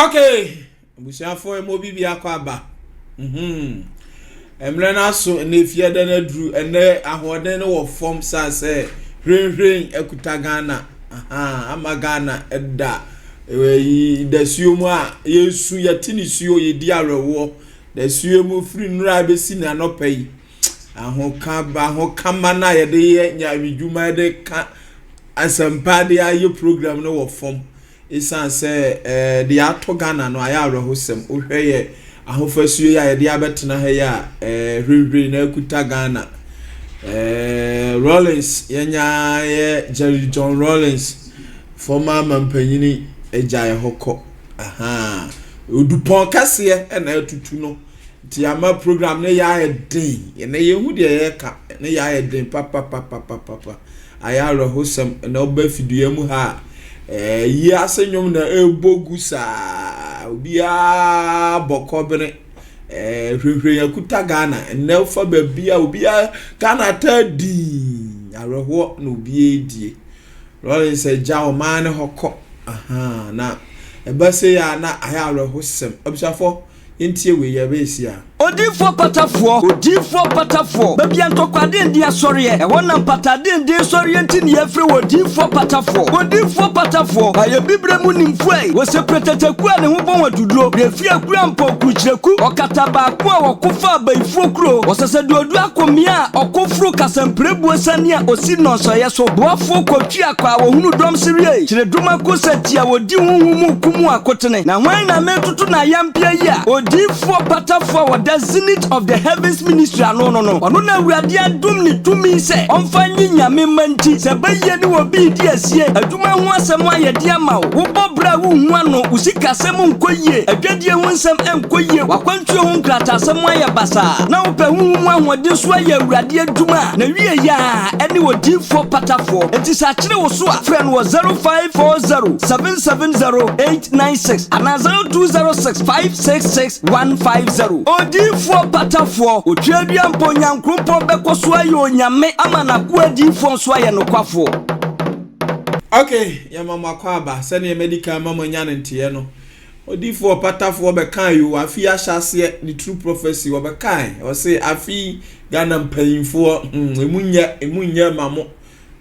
Okay, abusuafoɔ ɛmɔ bi bi akɔ aba. Mhm. Mmerɛ no aso ɛnɛ efie dɛ no aduru ɛnɛ ahoɔden no wɔ fam saa sɛ hwirenhwiren akuta Ghana. Aha, ama Ghana ɛda ɛyi dasuo mu a yɛsu yɛte ne suo yɛdi awerɛhoɔ dasuo mu firi nnora bɛsi ne anɔpa yi. Ahoka ahokama no a yɛde yɛ nyamedwuma yɛde ka asɛmpa de ayɛ program no wɔ fam. Esiane sɛ ɛɛ deɛ ato Ghana no ayɛ awerɛhosɛm. Wohwɛ yɛ ahofasuo yi a yɛde abɛtena ha yi a ɛɛ hwirihwiri na akuta Ghana. Ɛɛ Rawlings yɛnya yɛ Jerry John Rawlings former mampanyini agya yɛ hɔ kɔ. Ahaa odupɔn kɛseɛ ɛna atutu no nti ama program no yɛ ayɛ den. Ɛnɛ yɛhu deɛ yɛreka ne yɛ ayɛ den papapapapapa. Ayɛ awerɛhosɛm na woba fidua mu ha a, ɛɛ yi ase nnwom na ɛrebɔ gu saa. Obiara bɔ kɔbene. Ɛɛ hwehwɛ akuta Ghana. Nnɛ wofa baabi a obiara Ghana taa dii. Awerɛhoɔ na obiara die. Lawrence agya ɔman no hɔ kɔ. Ahaa na ɛba sei a na ayɛ awerɛhosɛm. Abusuafoɔ. Yɛntie wei, yɛbɛyɛ si a. Odiyifoɔ patafoɔ, odiyifoɔ patafoɔ, baabi a ntɔkwa denden asɔreɛ, ɛhɔ na mpata denden sɔreɛ nti na yɛfrɛ wo odiyifoɔ patafoɔ. Odiyifoɔ patafoɔ, ɔyɛ bibire mu nimfoɔ ei, wɔsɛ prɛtɛtɛkuo a ne ho bɔn aduduro, berɛfie akura mpɔ kurukyerɛku, ɔkata baako a wɔko fa abayifoɔ kuro, ɔsɛsɛ duoduo akomea a ɔko foro kasampirebuo sane a ɔsi nnɔnsɔeɛ so, boafoɔ kɔtwi akɔ a wɔhunu dɔm sereɛ ei, kyerɛ sɛ tia wɔdi honhom mu ku mu akotene, na hwan na metoto n'ayampeɛ yi a odiyifoɔ patafoɔ a wɔda Zenith of the Heavens Ministry ano no no, ɔno na Awurade adom ne tumi sɛ ɔmfa nye Nyame mma nti, sɛ bɛyie ne wɔ bi redi asie, adwuma ho asɛm ayɛ den ama wo, wobɔ bra a wonhu ano, wo sikasɛm nkɔ yie, adwadie ho nsɛm nkɔ yie, w'akwantuo ho nkrataasɛm ayɛ basaa, na wopɛ honhom mu ahoɔden so ayɛ Awurade adwuma a, n'awieɛ ara ɛne odiyifoɔ patafoɔ. Enti sɛ akyere wo so a, frɛ no wɔ 0540 770 896 anaa 0206 566 150. Odiyifoɔ patafoɔ, Otweadua mpo Onyankrompɔn bɛkɔ so ayɛ Onyame ama n'akoa adiyifoɔ nso ayɛ nokwafoɔ. Ok, yɛma mo akwaaba, sɛdeɛ madi kan ama mo anya ne nteɛ no, Odiyifoɔ ɔpatafoɔ bɛkae oo, afe yi ahyɛaseɛ, ne true prophecy, ɔbɛkae, ɔse afe yi Ghana mpanyinfoɔ, hmm, emu nyɛ, emu nyɛ ma mo,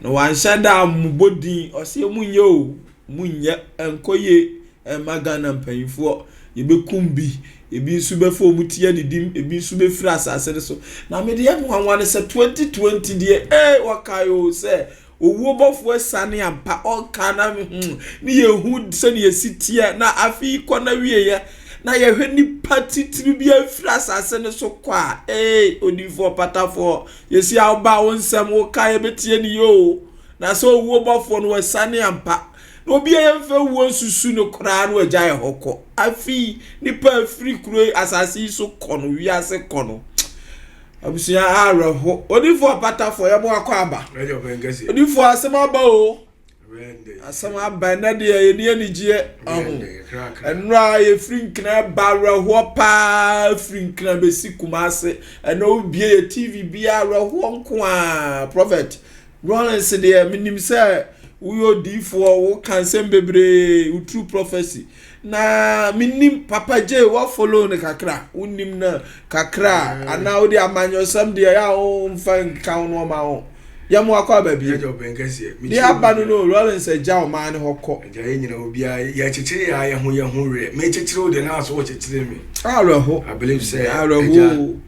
na wanhyɛ da ammobɔ din, ɔse emu nyɛ oo, emu nyɛ, ɛnkɔ yie ɛmma Ghana mpanyinfoɔ, yɛbɛkum bi, ebi nso bɛfa wɔn ti adidim, ebi nso bɛfiri asase no so, na me deɛ nwanwa ne sɛ 2020 deɛ, ee, wɔkae oo sɛ Owuo bɔfoɔ asiane ampa, ɔka na hmm, ne yɛhu sɛdeɛ ɛsi teɛ, na afe yi kɔ na wieɛ, na yɛhwɛ nipa titiri bi afiri asase no so kɔ a, ee, odiyifoɔ patafoɔ, yɛsi a woba wo nsɛm woka yɛbɛtie ne yɛ o, na sɛ owuo bɔfoɔ no wasiane ampa, na obi a yɛmfa wuo nsusu no koraa no agya yɛ hɔ kɔ. Afe yi, nipa afiri kuro asase yi so kɔ no, wiase kɔ no. Abusua awerɛho. Odifo apatafo yɛ mo akɔ aba. Odifo asɛm aba o. Asɛm aba ɛnɛ deɛ yɛni anigyeɛ ɔho. Ɛnora yɛfiri nkena ba awerɛhoɔ paa firi nkena bɛsi Kumase. Ɛnɛ wobie yɛ TV bia awerɛhoɔ nko a. Prophet Rawlings deɛ menim sɛ woyɛ odiyifoɔ woka nsɛm bebree wo true prophecy na menim Papa J wa follow no kakra wonim no kakra mm. anaa wode amanyɔsɛm deɛ yɛ a womfa nka wo nneɛma ho yɛ mo akɔ aba bio deɛ aba no no Rawlings agya ɔman no hɔ kɔ agya yɛ nyina obiara yɛkyekyere yɛ ayɛ ho yɛ ho werɛ mekyekyere wo deɛ na aso wɔkyekyere me awerɛho I believe sɛ awerɛho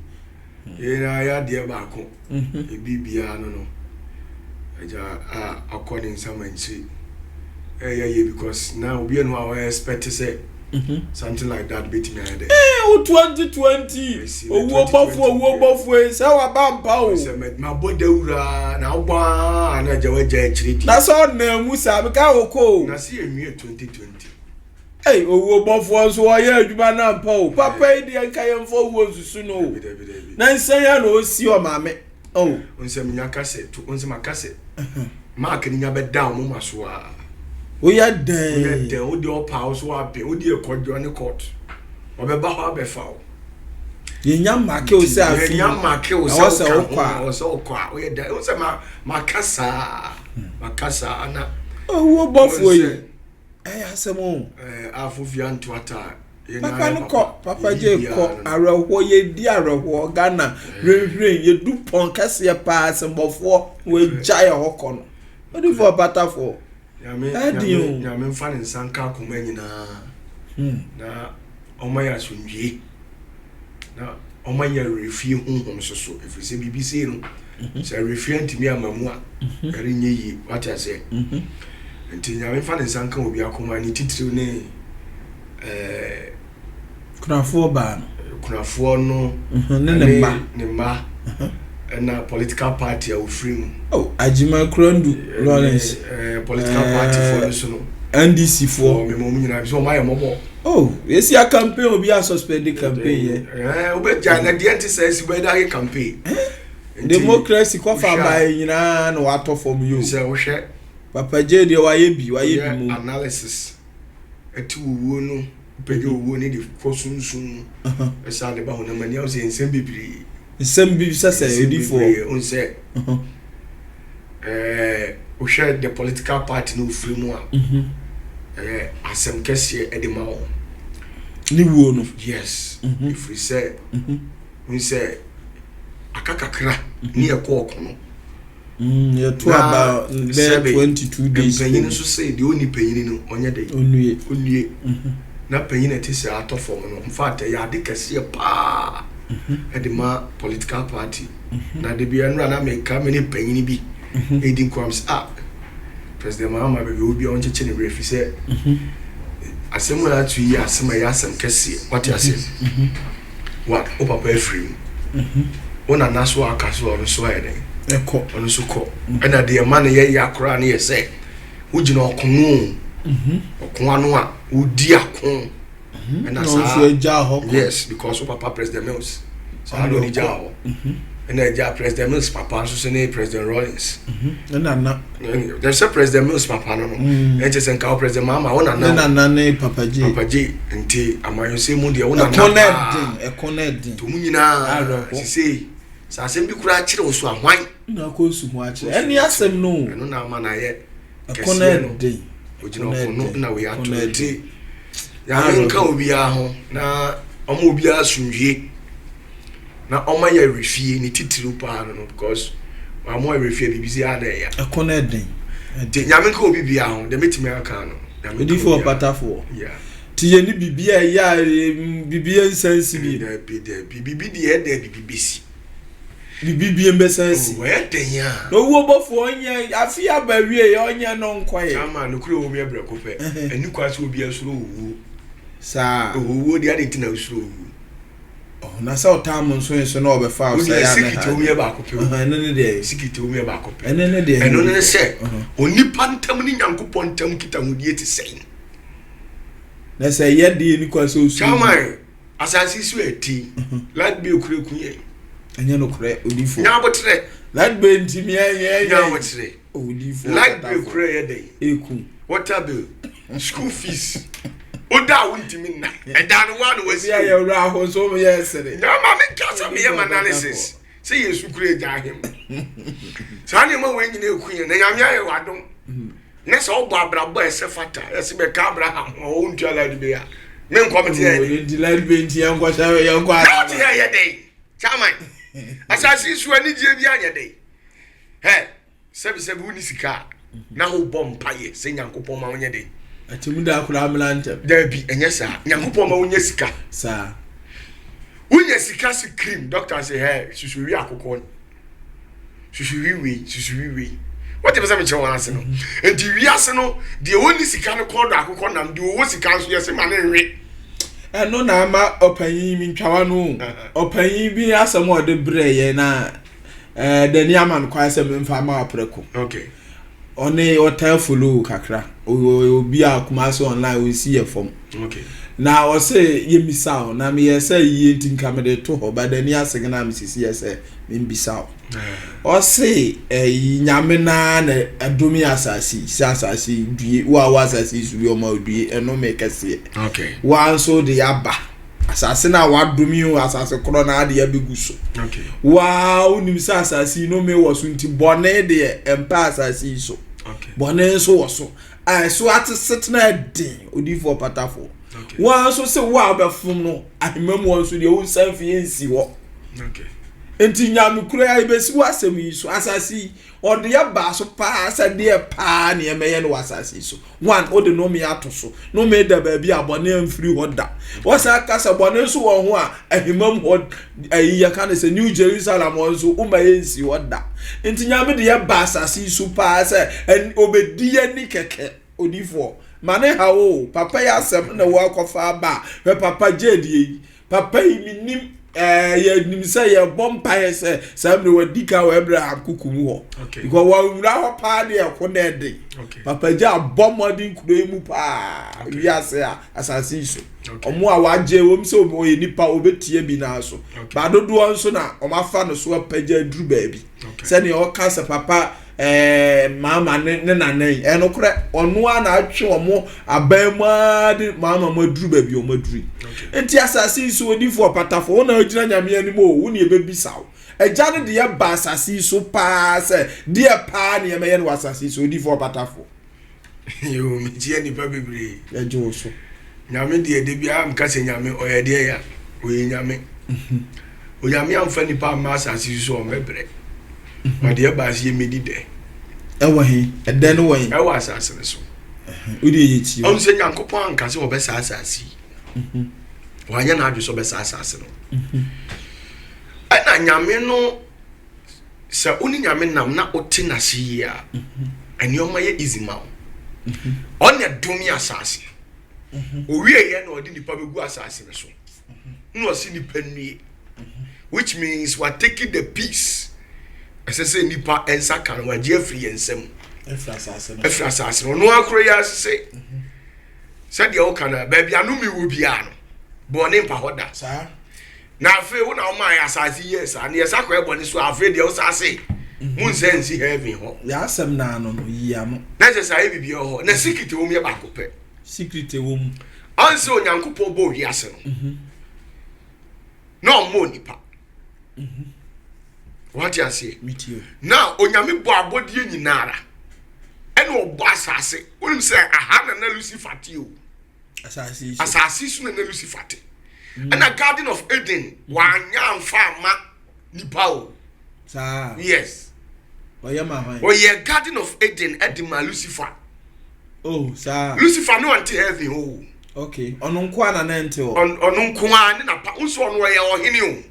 Yɛn nyinaa yɛ adeɛ baako. Ebi biara no no, agya a akɔ ne nsa mankyiri ɛyɛ yie because na obi enu a ɔyɛ expect sɛ something like that betumi ayɛ dɛ. Ee o 2020 owuo bɔfo owuo bɔfo yi sɛ waba mpa o. Sɛ ma bɔ dawura na wobɔ aa na agya wagya akyiri di. Na sɛ ɔnam mu saa meka wokɔ o. Na sɛ yɛnwie 2020. Ei owuo bɔfoɔ nso ɔyɛ adwuma no ampa o papa yi deɛ nka yɛmfa owuo nsusu no o na nsɛn a na ɔsi ɔmaame o. Nsɛ menya ka sɛ to nsɛ maka sɛ mark ni nya bɛda wɔn ma so a. Woyɛ dɛn? Woyɛ dɛn? Wode ɔpa wo so abe wode ɛkɔdwa ne court ɔbɛba hɔ abɛfa wo. Yɛnya make wo sɛ afi yɛnya make wo sɛ wokɔ a ɛwɔ sɛ wokɔ a woyɛ dɛn? Wo sɛ maka saa maka saa na owuo bɔfoɔ yi. Ɛyɛ asɛm o. Ɛɛ afofia ntoata. Papa no kɔ papa gye kɔ awerɛhoɔ yɛdi awerɛhoɔ Ghana hwirenhwiren yɛdu pɔn kɛseɛ paa sembɔfoɔ wɔagya yɛ hɔ kɔ no odifoɔ ɔpatafoɔ Nyame ɛden o. Nyame Nyame mfa ne nsa nka akoma nyinaa na ɔma yɛ asomdwie na ɔma yɛ awerɛfie honhom so so ɛfiri sɛ biribi sei no sɛ awerɛfie antumi ama mu a ɛrenyɛ yie wate aseɛ nti Nyame mfa ne nsa nka obi akoma ne titiriw ne ɛɛ Kunafoɔ baa no. Kunafoɔ no ne ne mma. Ne mma ɛna political party a ofiri mu. Oh, Agyima Kurandu Lawrence. Ɛɛ political party foɔ no so no. NDC foɔ. Wɔn mu nyinaa bi sɛ wɔn ayɛ mɔbɔ. Oh, esi a campaign obi a suspend campaign yɛ. Ɛɛ wobɛgya na deɛ nti sɛ esi bɛyɛ de ayɛ campaign. Democracy kɔfa abaayɛ nyinaa na watɔ fam yi o. Sɛ wohwɛ. Papa J deɛ wayɛ bi wayɛ bi mu. Analysis ɛti wuo no. Wopagya owuo no de kɔ sunsum mu ɛsan de ba honam ani ahu sɛ nsɛm bebree. Nsɛm bi sɛ sɛ odifoɔ. Nsɛm bebree ohun sɛ ɛɛ wohwɛ the political party na ofiri mu a ɛyɛ asɛm kɛseɛ ɛde ma wɔn. Ne wuo no. Yes. Efiri sɛ ohun sɛ aka kakra ne ɛkɔ ɔko no. Mm, yɛto aba bɛyɛ 22 days. Mpanyin nso sɛ deɛ ɔnni panyin no ɔnyɛ dɛ. Ɔnnue. Ɔnnue. Mhm. Na panyin a ɛte sɛ atɔ fam no, in fact ɛyɛ ade kɛseɛ paa mhm. ɛde ma political party. Mhm. Na de bi ɛnura na meka me ne panyin bi ɛdi nkɔm sɛ ah President Mahama baabi obi a ɔnkyekye ne werɛ fi sɛ asɛm a ato yi asɛm a ɛyɛ asɛm kɛseɛ wate aseɛ. Wa wo papa afiri mu. Wo nana so aka so a ɔno nso ayɛ dɛn? Ɛkɔ. Ɔno nso kɔ. Ɛna deɛ ɛma no yɛ ya koraa no yɛ sɛ wogyina ɔko no o. Ɔko ano a wodi ako. Ɛna saa. Nso agya hɔ kɔ. Yes, because wo papa President Mills. Saa na ɔde gyaa hɔ. Ɛna agya President Mills papa nso so ne President Rawlings. Ne nana. Dɛ sɛ President Mills papa no no. Ɛnkyɛ sɛ nka wo President Mahama wo nana. Ne nana ne Papa J. Papa J nti amanyɔsɛm mu deɛ wo nana paa. Ɛko na ɛden, ɛko na ɛden. Nti ɔmo nyinaa sisei sɛ asɛm bi koraa kyerɛ wo so a hwan. Na akɔ nsu ho akyerɛ. Ɛne asɛm no. Ɛno na ama no ayɛ kɛseɛ no. Ɛko na ɛden. Ogyina ɔko no na wei ato nti Nyame nka obiara ho na ɔmo obiara asomdwie. Na ɔma yɛ awerɛfie ne titiriw paa no no because wɔn awerɛfie a biribi si a na ɛya. Ɛko no ɛden. Nti nyame nka obi bia ho deɛ mɛtumi aka no. Odifo ɔpatafoɔ. Yeah. Ti yɛ ne biribi a ɛyɛ a biribi yɛ nsa nsi bi. Dabi dabi biribi deɛ ɛdɛ biribi bɛsi. Biribi bie mbɛsa nsi. Ɔyɛ den a. Na owuo bɔfoɔ ɔnyɛ afi aba wie yɛ ɔnyɛ no nkɔyɛ. Sama nokura wɔ mu yɛ brɛko pɛ. Ɛni kwa sɛ obi asuro owuo. Saa. Owuo deɛ adi nti na osuro owuo. Oh, na sɛ ɔtaa mo nso nso na ɔbɛfa wo sɛ ya ne ha. Sikiti yɛ baako pɛ. Ɛno ne deɛ. Sikiti yɛ baako pɛ. Ɛno ne deɛ. Ɛno ne sɛ onipa ntam ne Nyankopɔn ntam nkitahodie te sɛn. Na sɛ ɛyɛ deɛ ni kwa sɛ osu. Chairman, asase so ɛti. Light bill kure ku yɛn. Ɛnyɛ no korɛ odifo. Nyabotrɛ. Light bill ntumi ɛnyɛ ɛnyɛ. Nyabotrɛ. Odifo. Light bill kure yɛ dɛ. Eku. Water bill. School fees. Oda a wontumi nna. Ɛda no wa na wasi. Ebi a yɛ wura aho nso yɛ sere. Na ma me nka sɛ meyɛ ma analysis. Sɛ yɛ sukuru agya ahem. Saa nneɛma wei nyina eku yɛn na nyame ayɛ wadom. Na sɛ ɔbɔ abrabɔ a ɛsɛ fata yɛsɛ bɛka Abraham ho a ɔntua light bill a me nkɔ me te yɛ dɛ. Nti light bill nti yɛn nkɔ hyɛ yɛn nkɔ. Na ɔte yɛ yɛ dɛ. Chairman. Asase so anigye bi anyɛ dɛ. Hɛ. Sɛbisɛbi wonni sika a, na wobɔ mpaeɛ sɛ Nyankopɔn ma wonyɛ dɛn? Atemmu da koraa mmra ntɛm. Daabi, ɛnyɛ saa. Nyankopɔn ma wonya sika. Saa. Wonya sika se cream, doctor se hɛ, susuwi akokɔ, susuwi wei, susuwi wei. Wote pɛ sɛ mekyerɛ wɔn ase no. Nti wiase no, deɛ ɔnni sika no kɔn dɔ akokɔ nam, deɛ ɔwɔ sika nso yɛse ma no nwe. Ɛno na ama ɔpanyin mi ntwawa no o. Ɔpanyin bi asɛm a ɔde brɛ yɛn na ɛɛ dani ama no kwan sɛ memfa ma aprɛko okay ɔne ɔtaa follow kakra obi a Kumasi online ɔnsi yɛ fam okay na ɔsɛ yɛmmisa wo na meyɛ sɛ yie nti nka mede to hɔ ba dani ase na mesisi yɛ sɛ membisa wo ɔse ɛyi nyame naa na ɛdome asase yi sɛ asase yi due wo a wɔ asase yi so bi ɔma odue ɛnome kɛseɛ okay wa nso de aba Asase no a wɔadome o, asase korɔ no ara de abɛgu so. Okay. Waa wonim sɛ asase yi nome wɔ so nti bɔne deɛ ɛmpɛ asase yi so. Bɔne nso wɔ so a ɛso ate setena ɛden odiifoɔ patafoɔ. Wɔn nso sɛ wo a wobɛfom no ahema mu wɔn nso deɛ wo nsa mfie nsi hɔ. Nti Nyame kura yi bɛsi wɔ asɛm yi so. Asase yi ɔde yɛ baa so paa sɛ deɛ paa ne ɛmɛyɛ no wɔ asase yi so. One, wode nnome ato so. Nnome da baabi a bɔne amfiri hɔ da. Wɔsan ka sɛ bɔne nso wɔ ho a ahemam hɔ ayi yɛka no sɛ New Jerusalem hɔ nso woma yɛnsi hɔ da. Nti Nyame de yɛba asase yi so paa sɛ obɛdi yɛn ni kɛkɛ. Odiyifoɔ, ma ne ha o, papa yi asɛm na wɔakɔfa aba a, hwɛ papa gye die yi. Papa yi menim ɛɛ yɛnim sɛ yɛbɔ mpaeɛ sɛ saa mmerɛ wadi kan wɔ Abraham kuku mu hɔ because wɔawura hɔ paa ne ɛko na ɛden. Papa gya abɔ mmɔden kuro yi mu paa wiase a asase yi so ɔmo a wagye wɔm sɛ ɔyɛ nipa ɔbɛtie bi naa so ba dodoɔ nso na ɔmo afa no so apagya aduru baabi sɛdeɛ ɔka sɛ papa ɛɛ maama ne ne nana yi ɛnokorɛ ɔno ara na atwe wɔn aban mu ara de maama mu aduru baabi wɔn aduru yi nti asase yi so odifoɔ ɔpatafo wɔn na ogyina Nyame anim o wo na ebebisa wo agya no deɛ ba asase yi so paa sɛ deɛ paa ne ɛmɛyɛ no wɔ asase yi so odifoɔ ɔpatafo. Yoo mekyia nipa bebree. Yɛgye wo so. Nyame deɛ da biara meka sɛ Nyame ɔyɛ deɛ ya ɔyɛ Nyame. Mhm. Onyame amfa nipa amma asase yi so ɔmmɛbrɛ. Mhm. Ɔde ɛba ase yɛmmɛdi dɛ. Ɛwɔ he? Ɛdɛ no wɔ he? Ɛwɔ asase no so. Wode yɛ tie. Ɔno sɛ Nyankopɔn anka sɛ ɔbɛsa asase yi. Mhm. Wanyɛ n'adwe sɛ ɔbɛsa asase no. Ɛna Nyame no sɛ wo ne Nyame nam na wote n'ase yie a, nneɛma yɛ easy ma wo. Ɔna dome asase. Owieɛ na ɔde nipa bɛgu asase no so. Na ɔse nipa nnue. Which means wa take the peace. Ɛsɛ sɛ nipa nsa ka no wagye afiri yɛn nsam. Afiri asase no. Ɔno akoro yɛ ase sɛdeɛ woka no baabi anome wɔ biara no bɔne mpa hɔ da. Na afei wo na womaa yɛ asase yɛɛ saa, na yɛsa kɔɛ bɔne so a, afei deɛ wo saa se, mo nsa nsi heaven hɔ. Yɛ asɛm no ano no, yi ano. Na ɛsɛ sɛ ayɛ biribi wɔ hɔ, na secret ɛwɔ mu yɛ baako pɛ. Secret ɛwɔ mu. Ɔn sɛ Onyankopɔn bɔɔ wiase no, mhm. na ɔmmɔɔ nipa. Mhm. Wate aseɛ? Na Onyame bɔ abɔdeɛ nyinara, ɛna ɔbɔ asase. Wonim sɛ aha na na Lucifer te o. Asase so na na Lucifer te. Mm. Ɛna Garden of Eden wanya amfa ama nipa o. Saa. Yes. Ɔyɛ ma hwan? Ɔyɛ Garden of Eden ɛde ma Lucifer. Oh, saa. Lucifer no ɔnte heaven hɔ o. Okay. Ɔno nko ara na na ɛnte hɔ. Ɔno nko ara ne na pa. Nso ɔno ɔyɛ ɔhene o.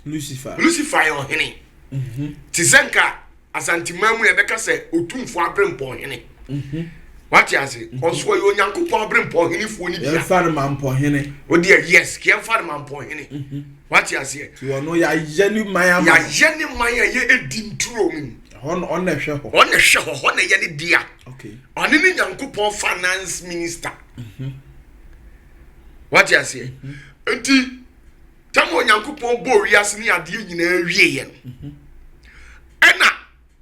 Lucifer. Lucifer yɛ ɔhene. Mhm. Te sɛ nka Asanteman mu yɛbɛka sɛ Otumfoɔ Aberempɔnhene. Mhm. Wate ase? Mhm. Ɔnso ɔyɛ Onyankopɔn aberempɔnhenefoɔ no bia. Yɛmfa no mampɔhene. O deɛ yes, yɛmfa no mampɔhene. Mhm. Wate aseɛ? Ti ɔno yɛayɛ ne man ama. Yɛayɛ ne man a ɛyɛ edi nturo mu. Ɔno ɔno ɛhwɛ hɔ. Ɔno ɛhwɛ hɔ, hɔ na ɛyɛ ne dea. Okay. Ɔne ne Nyankopɔn finance minister. Wate aseɛ? Nti Tam a Onyankopɔn bɔɔ wiase ne adeɛ nyinaa wieeɛ no, ɛna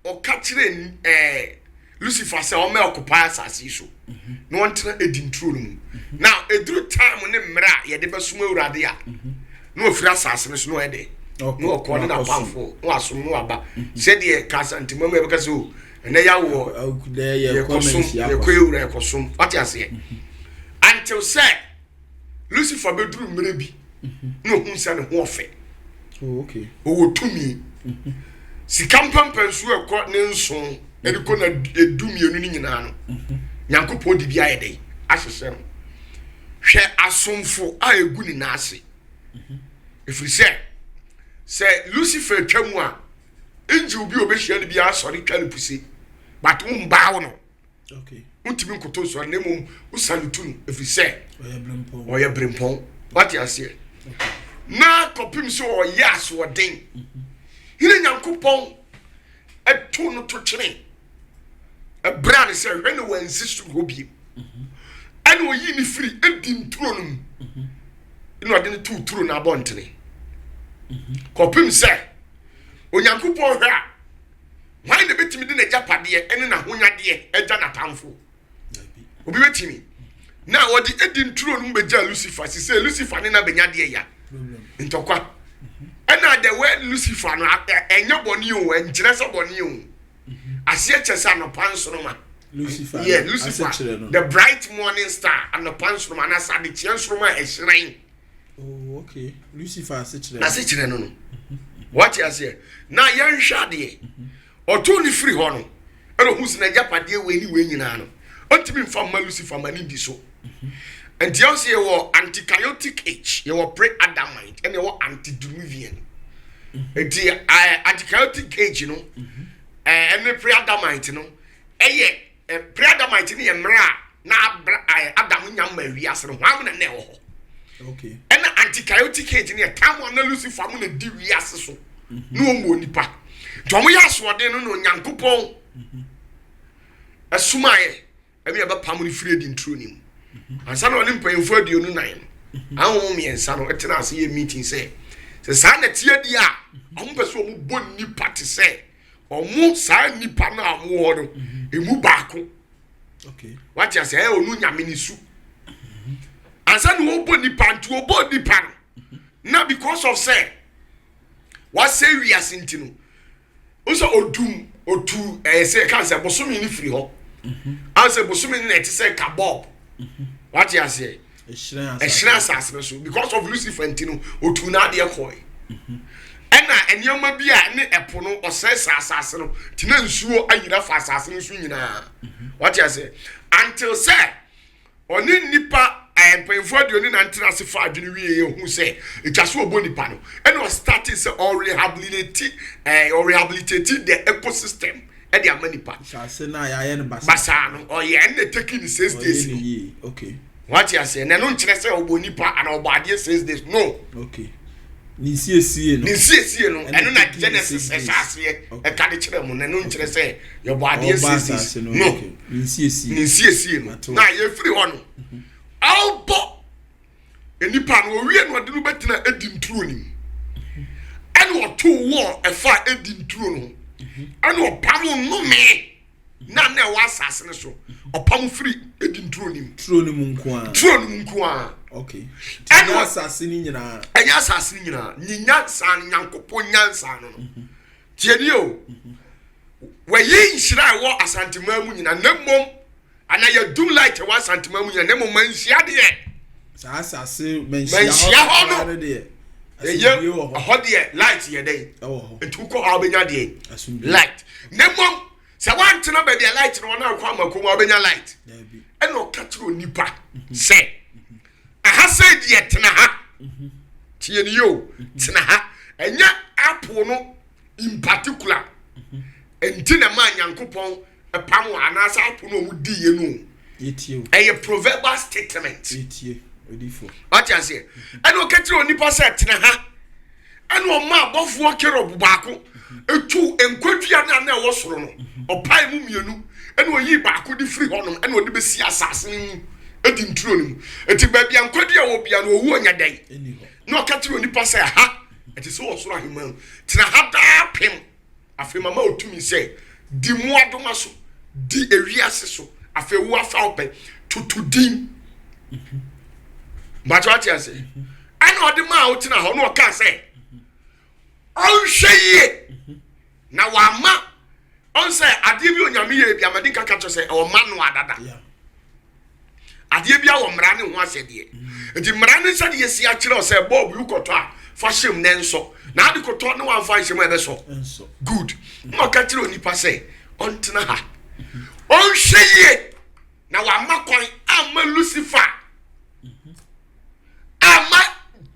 ɔka kyerɛɛ ɛɛ Lucifer sɛ ɔmɛ ɔkopa asase yi so na ɔntena Eden turo no mu. Na ɛduru time ne mmerɛ a yɛde bɛsom Awurade a, na ɔfiri asase no so na ɔyɛ dɛ na ɔkɔ ne n'apamfoɔ na wasom na waba. Sɛdeɛ Kasantima mu yɛbɛka sɛ o ɛnɛ yɛawoɔ yɛkɔsom yɛkɔ yɛwura yɛkɔsom wate aseɛ until sɛ Lucifer bɛduru mmerɛ bi na ɔhu sɛ ne ho ɔfɛ. Oh, ɔwɔ tumi. Mhm. Sika mpɛmpɛnsoɔ ɛkɔ ne nson ɛde kɔ na edu mmienu no nyinaa no. Mhm. Nyankopɔn de bi ayɛ dɛ ahyehyɛ no. Hwɛ asomfo a egu ne nan ase. Mhm. Ɛfiri sɛ sɛ Lucifer twa mu a angel bi a ɔbɛhyia no bi asɔre twa no puse but wo mbaaw no. Wontumi nkoto nsɔre na mmom wosalutu no ɛfiri sɛ ɔyɛ berempɔn. Wate aseɛ? Na kɔpem sɛ ɔyɛ asoɔden. Mhm. Hene Nyankopɔn ɛto no to twene ɛberɛ a ne sɛ hwɛ ne wansi soro hɔ biem. Mhm. Ɛna ɔyii ne firi ɛdi nturo no mu. Mhm. Na ɔde no too turo no abɔntene. Kɔpem sɛ Onyankopɔn hwɛ a Hwan na ebetumi de n'agyapadeɛ ne n'ahonyadeɛ agya n'atamfo? Obi betumi. Na wɔde Eden turo no mu begyaa Lucifer. Sise Lucifer ne na benya deɛ ya. Ntɔkwa. Ɛna the word Lucifer no ɛnyɛ bɔne o, ɛnkyerɛ sɛ bɔne o. Aseɛ kyɛ sɛ anɔpa nsoroma. Lucifer. Yeah, Lucifer. The bright morning star. Anɔpa nsoroma anaasɛ adekyeɛ nsoroma a ɛhyerɛn. Oh, okay. Lucifer asekyerɛ. N'asekyerɛ no no. Wate aseɛ. Na yɛnhwɛ adeɛ. Ɔtoo ne firi hɔ no, ɛna ohun sɛ n'agyapadeɛ wei ne wei nyinaa no, ɔntumi nfa mma Lucifer ma ne di so. Nti ɛwɔ sɛ yɛwɔ anti-chaotic age, yɛwɔ pre-adamite, ɛna yɛwɔ antediluvian. Nti anti-chaotic age no, ɛne pre-adamite no, ɛyɛ pre-adamite no yɛ mmerɛ a na abra Adam nya mma wiase no, hwan na na ɛwɔ hɔ? Okay. Ɛna anti-chaotic age no yɛ time a na Lucifer mu na di wiase so, na wɔn mu onipa. Nti wɔn yɛ asoɔden no na Onyankopɔn ɛsomaeɛ ɛne ɛbɛpam no firi adi nturo no mu. Ansa na ɔne mpanyinfoɔ 24 no, ahonhom mmiɛnsa no ɛtena ase yɛ meeting sɛ sɛ saa na ɛteɛ di a, wɔn pɛ sɛ wɔn bɔ nipa te sɛ wɔn saa nipa no a wɔn wɔ no emu baako. Okay. Wate ase, ɛyɛ ɔno Nyame ne su. Ansa na wɔbɔ nipa, nti wɔbɔ nipa no na because of sɛ wasɛ wiase nti no, nso odum otu ɛyɛ sɛ ɛka sɛ bosome no firi hɔ. Ansa bosome no na ɛte sɛ kabɔb. Wate aseɛ, ɛhyerɛn asase no so because of Lucifer nti no, otu n'adeɛ kɔɛ. Ɛna nneɛma bi a ne ɛpo no ɔsɛe asase no nti na nsuo ayira fa asase no so nyinaa. Wate aseɛ, until sɛ ɔne nipa mpanyinfoɔ 24 tena ase fa adwene wie yɛ hu sɛ etwa so ɔbɔ nipa no, ɛna ɔstart sɛ ɔrehabilitate the ecosystem ɛde ama nipa. Asase na yɛayɛ no basa. Basaa no, ɔyɛ ɛna taking the 6 days Ɔyɛ no. ne yie. Okay. Wate aseɛ, na ɛno nkyerɛ sɛ ɔbɔ nipa ana ɔbɔ adeɛ 6 days no. Okay. Ne nsiesie no. Ne nsiesie no. Ɛna ɛno na taking the Genesis 6 days. ɛhyɛ aseɛ ɛka de kyerɛ mu na ɛno nkyerɛ sɛ yɛbɔ adeɛ Ɔba 6 days asase no. no. Okay. Ne nsiesie. Ne nsiesie no. Ato. Na yɛfiri hɔ no, ɔbɔ nipa no owie no, ɔde no bɛtena edi nturo no mu, ɛna ɔto wɔ ɛfa edi nturo no ho, ɛna ɔpam nnome na ɛwɔ asase no so, ɔpam firi edi nturo no mu. Turo no mu nko ara. Turo no mu nko ara. Okay. Ɛna Ɛnyɛ asase no nyinaa. Ɛnyɛ asase no nyinaa. Ne nyansa no, Nyankopɔn nyansa no, tie nie o, wɔyi nhyira a ɛwɔ Asanteman mu nyinaa, na mmom ana yɛdum light ɛwɔ Asanteman mu nyinaa, na mmom manhyia deɛ Saa asase manhyia manhyia hɔ no. koraa no deɛ. Ɛyɛ Asomdwie wɔ hɔ. Ɛhɔ deɛ, light yɛ dɛn? Ɛwɔ hɔ. Nti wokɔ hɔ a, wobɛnya deɛ? Asomdwie. Light. Na mmom sɛ woantena baabi a light no wɔ na akɔ amako mu a, wobɛnya light? Daabi. Ɛna ɔka kyerɛ onipa sɛ aha sɛ deɛ tena ha, tie ne yie o, tena ha. Ɛnyɛ apple no in particular nti na maa Nyankopɔn ɛpam wɔ anaasɛ apple no a ɔmo di yɛ no o. Yɛtie o. Ɛyɛ proverbial statement. Yɛtie. Odifo. Wate aseɛ, ɛna ɔka kyerɛ onipa sɛ tena ha, ɛna ɔma abɔfoɔ kerub baako etu nkwadua no a na ɛwɔ soro no, ɔpae mu mmienu, ɛna ɔyii baako de firi hɔnom, ɛna ɔde bɛsi asase no mu edi nturo no mu. Eti baabi a nkwadua wɔ bia no, owu ɔnya dɛn? Ɛni hɔ. Na ɔka kyerɛ onipa sɛ ha ɛte sɛ wɔ soro ahemman mu, tena ha daa pem. Afei mama otumi sɛ di mmoadoma so, di ewiase so. Afei wo afa wopɛ tutu din mbakyɛ. Wate ase, ɛna ɔde maa wotena hɔ na ɔkaa sɛ ɔnhwɛ yie na wama ɔn sɛ adeɛ bi Onyame yɛ bi amadi nka ka kyerɛ sɛ ɛwɔ manual dada. Adeɛ bi awɔ mmara ne ho asɛdeɛ, nti mmara ne sɛdeɛ si akyerɛ sɛ bulb yi kɔtɔ a, fa hyɛm ne nsɔ, na ade kɔtɔ ne wamfa nhyɛm a, ɛbɛsɔ. Ɛnsɔ. Good. Na ɔka kyerɛ onipa sɛ ɔntena ha, ɔnhwɛ yie na wama kwan ama Lucifer ama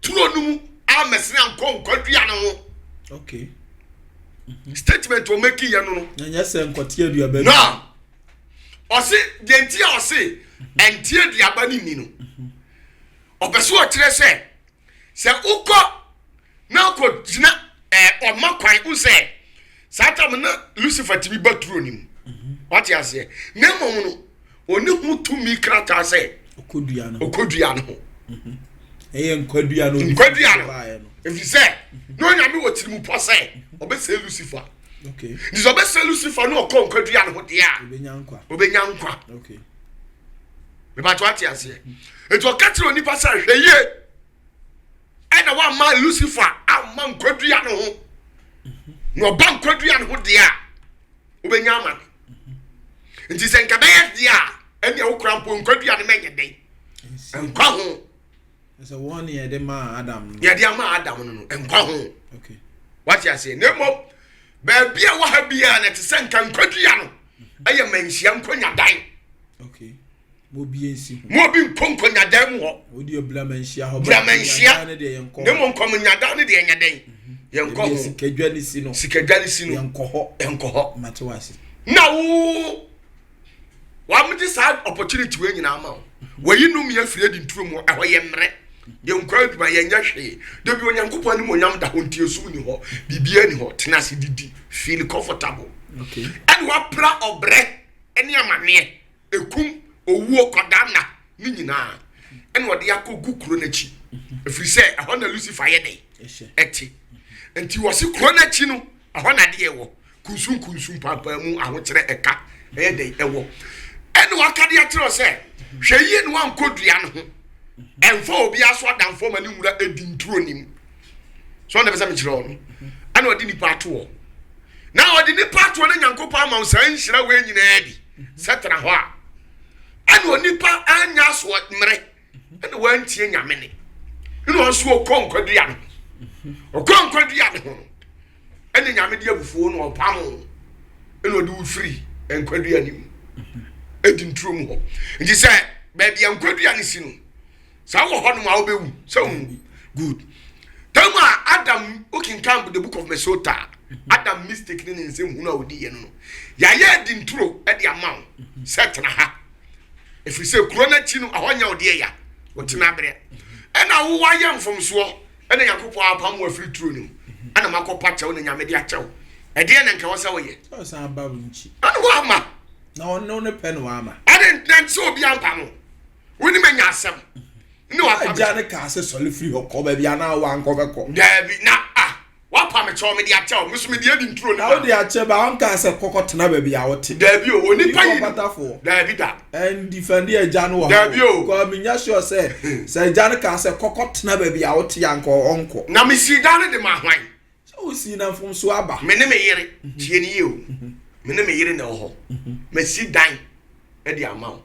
turo no mu amɛsene ankɔ nkwadua no ho. Statement wɔ maki yɛ no. Na nyɛ sɛ nkɔte aduaba bi. Na ɔse deɛ nti a ɔse ɛnte aduaba no ni no, ɔpɛ sɛ ɔkyerɛ sɛ sɛ wokɔ na wokɔ gyina ɔma kwan wo sɛ saa tam na Lucifer tumi ba turo no mu. Wate aseɛ, na mmom no ɔne ho tumi krataa sɛ Ɔkɔ dua no. Ɔkɔ dua no ho. Ɛyɛ nkwadua no. Nkwadua no. Baeɛ no. Ɛfiri sɛ na Onyame wɔ tirimupɔ sɛ ɔbɛsɛe Lucifer. Nti sɛ ɔbɛsɛe Lucifer na ɔkɔ nkwadua no ho deɛ a, Obɛnya nkwa. ɔbɛnya nkwa. Mebatɔ ate aseɛ, nti ɔka kyerɛ onipa sɛ hwɛ yie ɛna wamma Lucifer amma nkwadua no ho, na ɔba nkwadua no ho deɛ a Wobɛnya amane. Nti sɛ nka bɛyɛ deɛ a, ɛnneɛ wo kora mpo nkwadua no mɛnyɛ dɛn? Nkwa ho. Sɛ wɔn ne yɛde maa Adam no. Yɛde ama Adam no no, nkwa ho. Okay. Wate aseɛ. Na mmom, baabi a wɔ ha biara na ɛte sɛ nka nkwadua no ɛyɛ manhyia nkonyadan. Okay. Mo obi nsi ho. Mo obi nkɔ nkonyadan mu hɔ. O deɛ bla manhyia hɔ. Bla manhyia. Na mmom nkɔmnyadan no deɛ ɛnyɛ dɛn. Yɛnkɔ ho. Sikadwa ne si no. Sikadwa ne si no. Yɛnkɔ hɔ. Yɛnkɔ hɔ. Mate wase. Na wo wɔn de saa opportunity wei nyinaa ma wo. Wɔyi nnome afiri adi nturo mu ɛhɔ yɛ mmerɛ. Yɛnkɔ adwuma yɛnyɛ hwee. Dabi Onyankopɔn anim onyam da hɔ nti esum ni hɔ. Biribiara ni hɔ. Tena ase didi. Feel comfortable. Okay. Ɛna wapra ɔbrɛ ne amaneɛ, ekum, owuo, kɔdaa nna ne nyinaa ɛna ɔde akɔgu kuro no akyi. Ɛfiri sɛ ɛhɔ na Lucifer yɛ dɛn? Ɛte. Nti wɔse kuro no akyi no Ɛhɔ na adeɛ wɔ, kunsunkunsun, mpaapaamu, ahokyerɛ, ɛka, ɛyɛ dɛn, ɛwɔ. Ɛna waka de akyerɛ wo sɛ, hwɛ yie na wankɔ dua no ho. Ɛmfa obiara so adamfoɔ ma ne nwura edi nturo nim. So ɔna pɛ sɛ mekyerɛ wo no. Ɛna ɔde nipa ato hɔ. Na ɔde nipa ato hɔ na Nyankopɔn ama wo saa nhyira wei nyinaa bi sɛ tena hɔ a. Ɛna onipa anya asoɔ mmerɛ ɛna wantie Nyame ne. Ɛna ɔnso ɔkɔ nkwadua no ho. Ɔkɔ nkwadua no ho no. ɛne nyame de abufuo no ɔpam ɛna ɔde wo firi nkwadua no mu ɛdi nturo mu hɔ nti sɛ baabi a nkwadua no si no saa wɔ hɔ nom a wobɛwu sɛ wo good tam a adam wokenkan the book of mesota adam mistake ne ne nsɛm hunu a ɔdi yɛ no no yɛayɛ adi nturo de ama wo sɛ tena ha ɛfiri sɛ kuro no akyi no ɛhɔ nyɛ wodeɛ ya wotena berɛ ɛna wowɔ ayɛ mfomsoɔ ɛna Nyankopɔn apam wo afiri turo no mu ɛna makɔ pa kyɛw na Nyame de akyɛw ɛdeɛ na nka wɔ sɛ woyɛ ɔsan ba wo nkyi ɛna woama na ɔno ne pɛ na wama ɛne ntina sɛ obi ampa no wonim anya asɛm ne wapa agya ne kaa sɛ sɔre firi hɔ kɔ baabi anaa wankɔ bɛkɔ daabi na ah Wapa me kyɛw, mede akyɛ wo. Me nso mede adi nturo no ma. Na wode akyɛ ba, ɔnkaa sɛ kɔkɔ tena baabi a wote. Daabi o, onipa yi no. Daabi da. Ɛndifɛndi agya no wɔ ha. Daabi o. Because menya sure sɛ, sɛ agya no kaa sɛ kɔkɔ tena baabi a wote a, nka ɔnkɔ. Na mesii dan no de maa hwan? Sɛ wosii na mfomsoɔ aba. Me ne me yere, tie no yie o, me ne me yere na ɛwɔ hɔ. Masi dan de ama wo.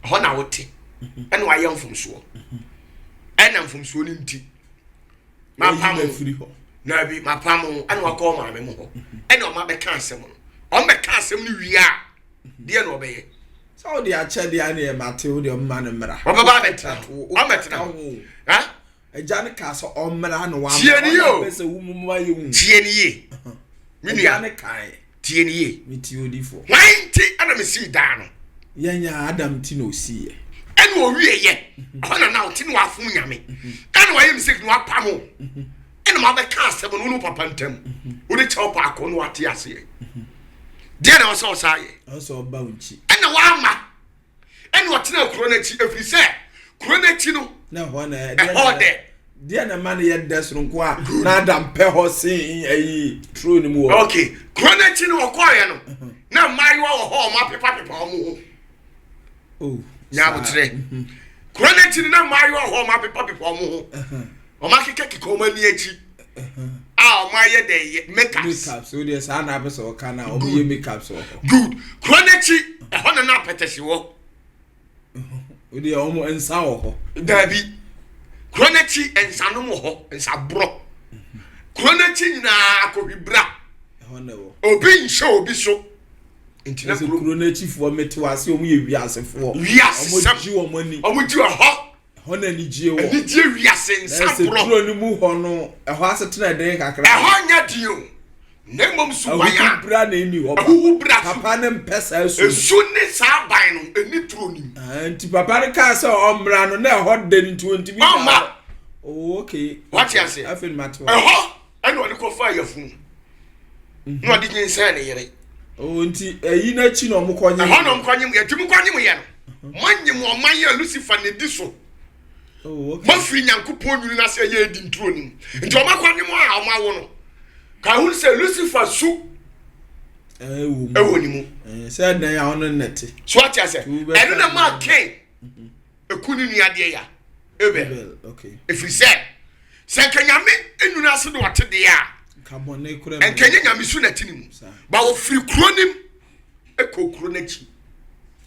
Ɛhɔ na wote. Ɛna wayɛ mfomsoɔ. Ɛna mfomsoɔ no nti. mapam wo na bi mapam wo ɛna wakɔ maame mu hɔ ɛna ɔma bɛka asɛm no ɔmo bɛka asɛm no wie a deɛ na ɔbɛyɛ. sɛ ɔde akyɛ deɛ ɛna yɛ mate wo deɛ ɔmma no mmra. ɔbɛba abɛtena hɔ ɔmɛtena hɔ ha. ɛgya no kaa sɛ ɔmmra na wama tie ne yie o ɔna pɛ sɛ wo mu ma yɛ hu. tie ne yie me nua ɛgya no kae. Tie no yie. Me tie odifoɔ. Hwan nti na mesii dan no? Yɛn a Adam nti na ɔsiiɛ. Ɛna ɔwieɛ, ɛhɔ na na ɔte na wafom Nyame. Ɛna wayɛ mistake na wapam wo. Ɛna mabɛka asɛm no wo ne wo papa ntam. Wode kyɛw paako na wate aseɛ. Deɛ na ɔsɛ ɔsaa yɛ. Ɔsɛ ɔba wo nkyi. Ɛna wama. ɛna ɔtenaa kuro no akyi ɛfiri sɛ kuro no akyi no na ɛhɔ na ɛhɔ dɛ deɛ na ɛma no yɛ dɛ soronko a na Adam pɛ hɔ sen ayi turo no mu wɔ ok kuro no akyi no ɔkɔɔyɛ no na mmaayewa wɔ hɔ ɔmo apepapepa ɔmo ho oh, nya aboterɛ mhm. kuro no akyi no na mmaayewa wɔ hɔ ɔmo apepapepa ɔmo ho ɔmo akekakeka ɔmo ani akyi a ɔmo ayɛ dɛ yɛ makeups. Makeups o deɛ saa na apɛ sɛ ɔka na ɔmo yɛ makeups wɔ hɔ. Good kuro n'akyi ɛhɔ na na apɛtɛsi wɔ. O deɛ ɔmo nsa wɔ hɔ. Daabi kuro n'akyi nsanom wɔ hɔ nsaborɔ kuro n'akyi nyinaa akɔhwibra. Ɛhɔ na ɛwɔ. Obi nhyɛ obi so. Nti na kuro n'akyifoɔ mete wɔ ase ɔmo yɛ wiasefoɔ. Wiase sɛm ɔmo gye wɔn ani. Ɔmo gye wɔ hɔ. Ɛhɔ na anigyeɛ wɔ. Anigyeɛ wiase nsa borɔ. Na ɛsɛ turo no mu hɔ no, ɛhɔ asetena ɛden kakra. Ɛhɔ nyɛ den o, na mmom suban a. Ahuhubra na ɛnni hɔ. Ahuhubra. Papa no mpɛ saa su. Esu ne saa ban no, ɛnni turo no mu. Ah, nti papa no kaa sɛ ɔmmra no, na ɛhɔ den nti ɔntumi. Ɔmma. Oh, okay. Wate aseɛ. Afei no mate hɔ. Ɛhɔ ɛna ɔde kɔfaa yafunu. Na ɔde nyinsɛn ne yere. Oh, nti ɛyi n'akyi na ɔmo kɔ nyem. Ɛhɔ na ɔmo kɔ nyem, yɛtumi kɔ nyem yɛ no. Moanyem ɔman yi a Lucifer na edi so. Oh, okay. Moafiri Nyankopɔn nwunu no ase a ɛyɛ Eden turo no mu. Nti ɔmo akɔ nyem a ɔmo awo no. Ka ho sɛ Lucifer su ɛwɔ ne mu. Sɛ ɛdan a ɔno nnɛte. So ate ase. Ɛno na maa Cain eku ne nua deɛ ya Abel. Ɛfiri sɛ sɛ nka Nyame nwunu ase na ɔte deɛ a, nka nyɛ Nyame su na ɛte ne mu. Ba wɔfiri kuro no mu. kɔ kuro no akyi.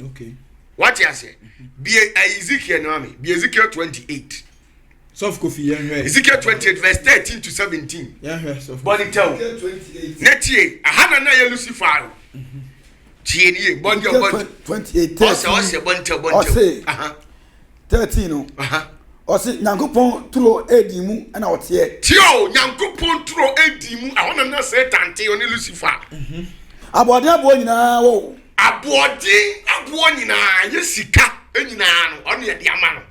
Okay. Wate aseɛ? Bie Ezekiel no ame. Bie Ezekiel 28. Sɔfo Kofi yɛn hwɛ. Ezekiel 28 verse 13 to 17. Yɛn hwɛ sɔfo. Bɔne tɛw. Na tie, aha na na yɛ Lucifer o. Tie nie, bɔne tɛw bɔne. 28 13. Ɔsɛ ɔsɛ bɔne tɛw bɔne tɛw. Ɔsɛ 13 no. Ɔse Nyankopɔn turo edi mu na ɔteɛ. Tie o, Nyankopɔn turo edi mu, ɛhɔ na na Satan te, ɔne Lucifer. Aboɔden aboɔ nyinaa wɔ wo. Aboɔden aboɔ nyinaa, ɛyɛ sika nyinaa no, ɔno yɛde ama no.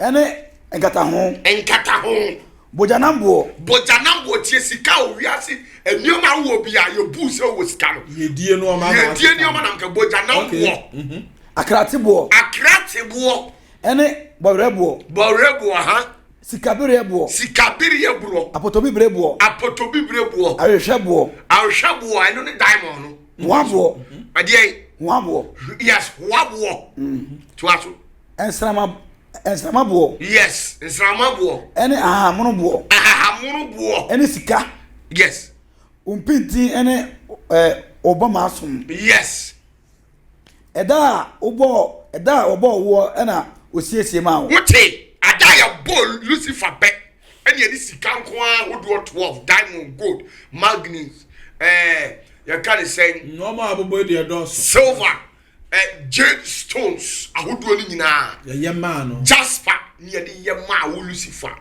Ɛne nkataho. Nkataho. Bogyanam boɔ. Bogyanam boɔ, tie sika o, wiase nneɛma a wowɔ bi a yɛbu sɛ wowɔ sika no. Yɛdie nneɛma na Yɛdie nneɛma na nka bogyanam boɔ. Akrate boɔ. Akrate boɔ. Ɛne bɔwerɛ boɔ. Bɔwerɛ boɔ, aha. Sikabereɛ boɔ. Sikabereɛ boɔ. Apɔtɔbibire boɔ. Apɔtɔbibire boɔ. Ahwehwɛ boɔ. Ahwehwɛ boɔ, ɛno ne diamond no. Hoa boɔ. Ɛdeɛ. Hoa boɔ. Yes, hoa boɔ. Toa so. Nsrama nsrama boɔ. Yes, nsrama boɔ. Ɛne ahahamono boɔ. Ahahamono boɔ. Ɛne sika. Yes. Mpintin ɛne ɛɛ ɔbɔ som. Yes. Ɛda a wobɔɔ, ɛda a wɔbɔɔ woɔ na wɔsiesie maa wo. Wote, ada a yɛbɔɔ Lucifer pɛ ɛna yɛde sika nko ara ahodoɔ 12, diamond, gold, manganese, ɛɛ yɛka ne sɛn. Nneɛma a abobɔ yi deɛ ɛdɔɔso. Silver, ɛɛ jade stones ahodoɔ no nyinaa. Yɛyɛ maa no. Jasper ne yɛde yɛ maa wo Lucifer.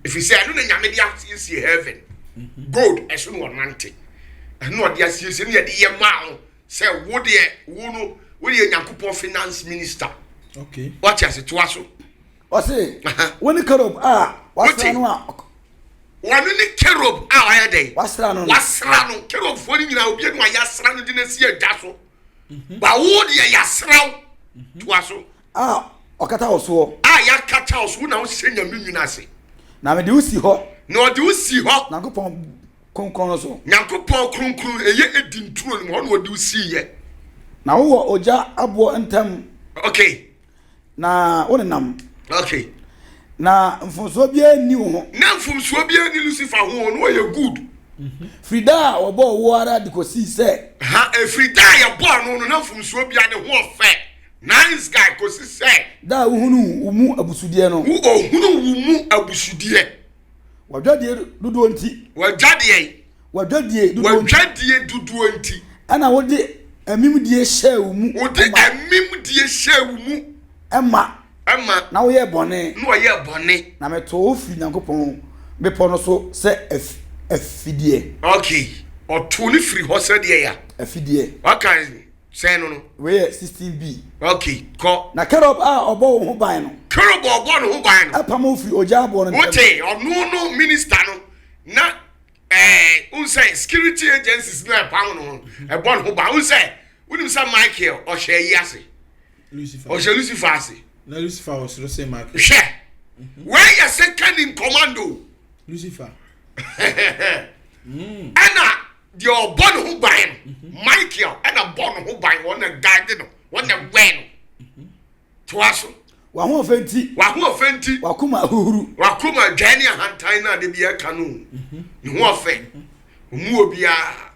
Ɛfiri sɛ ɛno na Nyame de asiesie heaven. Gold ɛso na ɔnante. Ɛno na ɔde asiesie ne yɛde yɛ maa wo. Sɛ wo deɛ wo no wo yɛ Nyankopɔn finance minister. Okay. Wate ase toa so. Ɔse wo ne kerob a wasra no a. Wɔno ne kerob a wayɛ dɛn? Wasra no. Wasra no. Kerobfoɔ no nyinaa obi anu a yɛasra no de no asi agya so. Mhm. Ba wo deɛ yɛasra wo. Mhm. Toa so. A ɔkata wo soɔ. A yɛakata wo so wo na wohyɛ Nyame nwunu ase. Na mede wo si hɔ. Na ɔde wo si hɔ. Nyankopɔn kronkron no so. Nyankopɔn kronkron, ɛyɛ Eden turo no mu, hɔ na ɔde wo siiɛ. Na wowɔ ogya aboɔ ntam. Okay. Na wonenam. Okay. Na mfomsoɔ biara nni wo ho. Na mfomsoɔ biara nni Lucifer ho, ɔno ɔyɛ good. Firi da a wɔbɔɔ wo ara de kɔsii sɛ. Ha, ɛfiri da a yɛbɔɔ no no, na mfomsoɔ biara ne ho ɔfɛ. Nice guy, kɔsi sɛ. Da a wohunuu wo mu abusudeɛ no. Wo ɔhunuu wo mu abusudeɛ. W'adwadie dodoɔ nti. W'adwadeɛ. W'adwadie dodoɔ nti. W'adwadie dodoɔ nti. Ɛna wode amimdie hyɛɛ wo mu. Wode amimdie hyɛɛ wo mu. Ɛma. Ɛma. Na woyɛɛ bɔne. Na wɔyɛɛ bɔne. Na metoo wo firi Nyankopɔn bepɔ no so sɛ afideɛ. Okay, ɔtoo no firi hɔ sɛ deɛ ya. Afideɛ. Waka Sɛn no no. Wei yɛ 16B. Ok, kɔ. Na Kerub a ɔbɔ wo ho ban no. Kerub a ɔbɔ ne ho ban no. Apam wo firi ogya aboɔ no ntam. Wote, ɔno no minister no na ɛɛ n sɛ security agencies na ɛpam no ho, ɛbɔ ne ho ban. N sɛ, wonim sɛ Michael ɔhyɛ ayi ase. Lucifer. Ɔhyɛ Lucifer ase. Na Lucifer wɔ soro sɛ Michael. Hwɛ, wei yɛ second in command o. Lucifer. Ɛna deɛ ɔbɔ ne ho ban no Michael ɛna bɔ ne ho ban wɔn na guide no wɔn na wɛn no toa so. W'ahoɔfɛ nti. W'ahoɔfɛ nti. W'akoma ahuhuru. W'akoma dwan ne ahantan na ade bi ɛka no ne ho ɔfɛ ɔmu obiara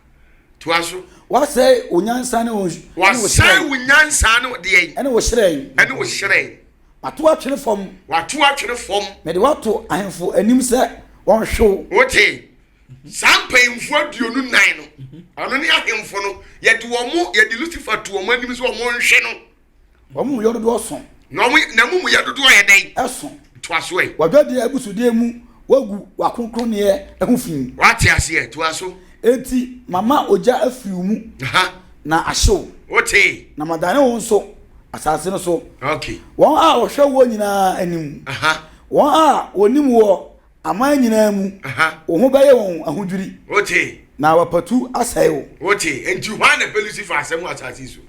toa so. Wasɛe wo nyansa ne wo Wasɛe wo nyansa ne deɛ. Ɛne wo hyerɛn. Ɛne wo hyerɛn. Wato atwene fam. Wato atwene fam. Mede wato ahemfo anim sɛ wɔnhwe wo. Wote. Saa mpanyimfoɔ 24 no, ɔno ne ahemfo no, yɛde wɔn, yɛde Lucifer to wɔn anim sɛ wɔn nhwɛ no. Wɔn amumuyɛ dodoɔ so. Na wɔn n'amumuyɛ dodoɔ yɛ dɛn? Ɛso. Toa so ɛ. W'adwadeɛ abusudeɛ mu woagu w'akronkronneɛ ho fi. Wate aseɛ, toa so. Enti mama ogya afiri wo mu, na ahye wo. Wote. Na madane wo nso asase no so. Okay. Wɔn a wɔhwɛ woɔ nyinaa anim. Wɔn a wɔnim woɔ Aman nyinaa mu, wo ho bɛyɛ wɔn ahodwiri. Wote. Na wɔapatu asɛe wo. Wote. Enti hwan na ɛpɛ Lucifer asɛm wɔ asase yi so?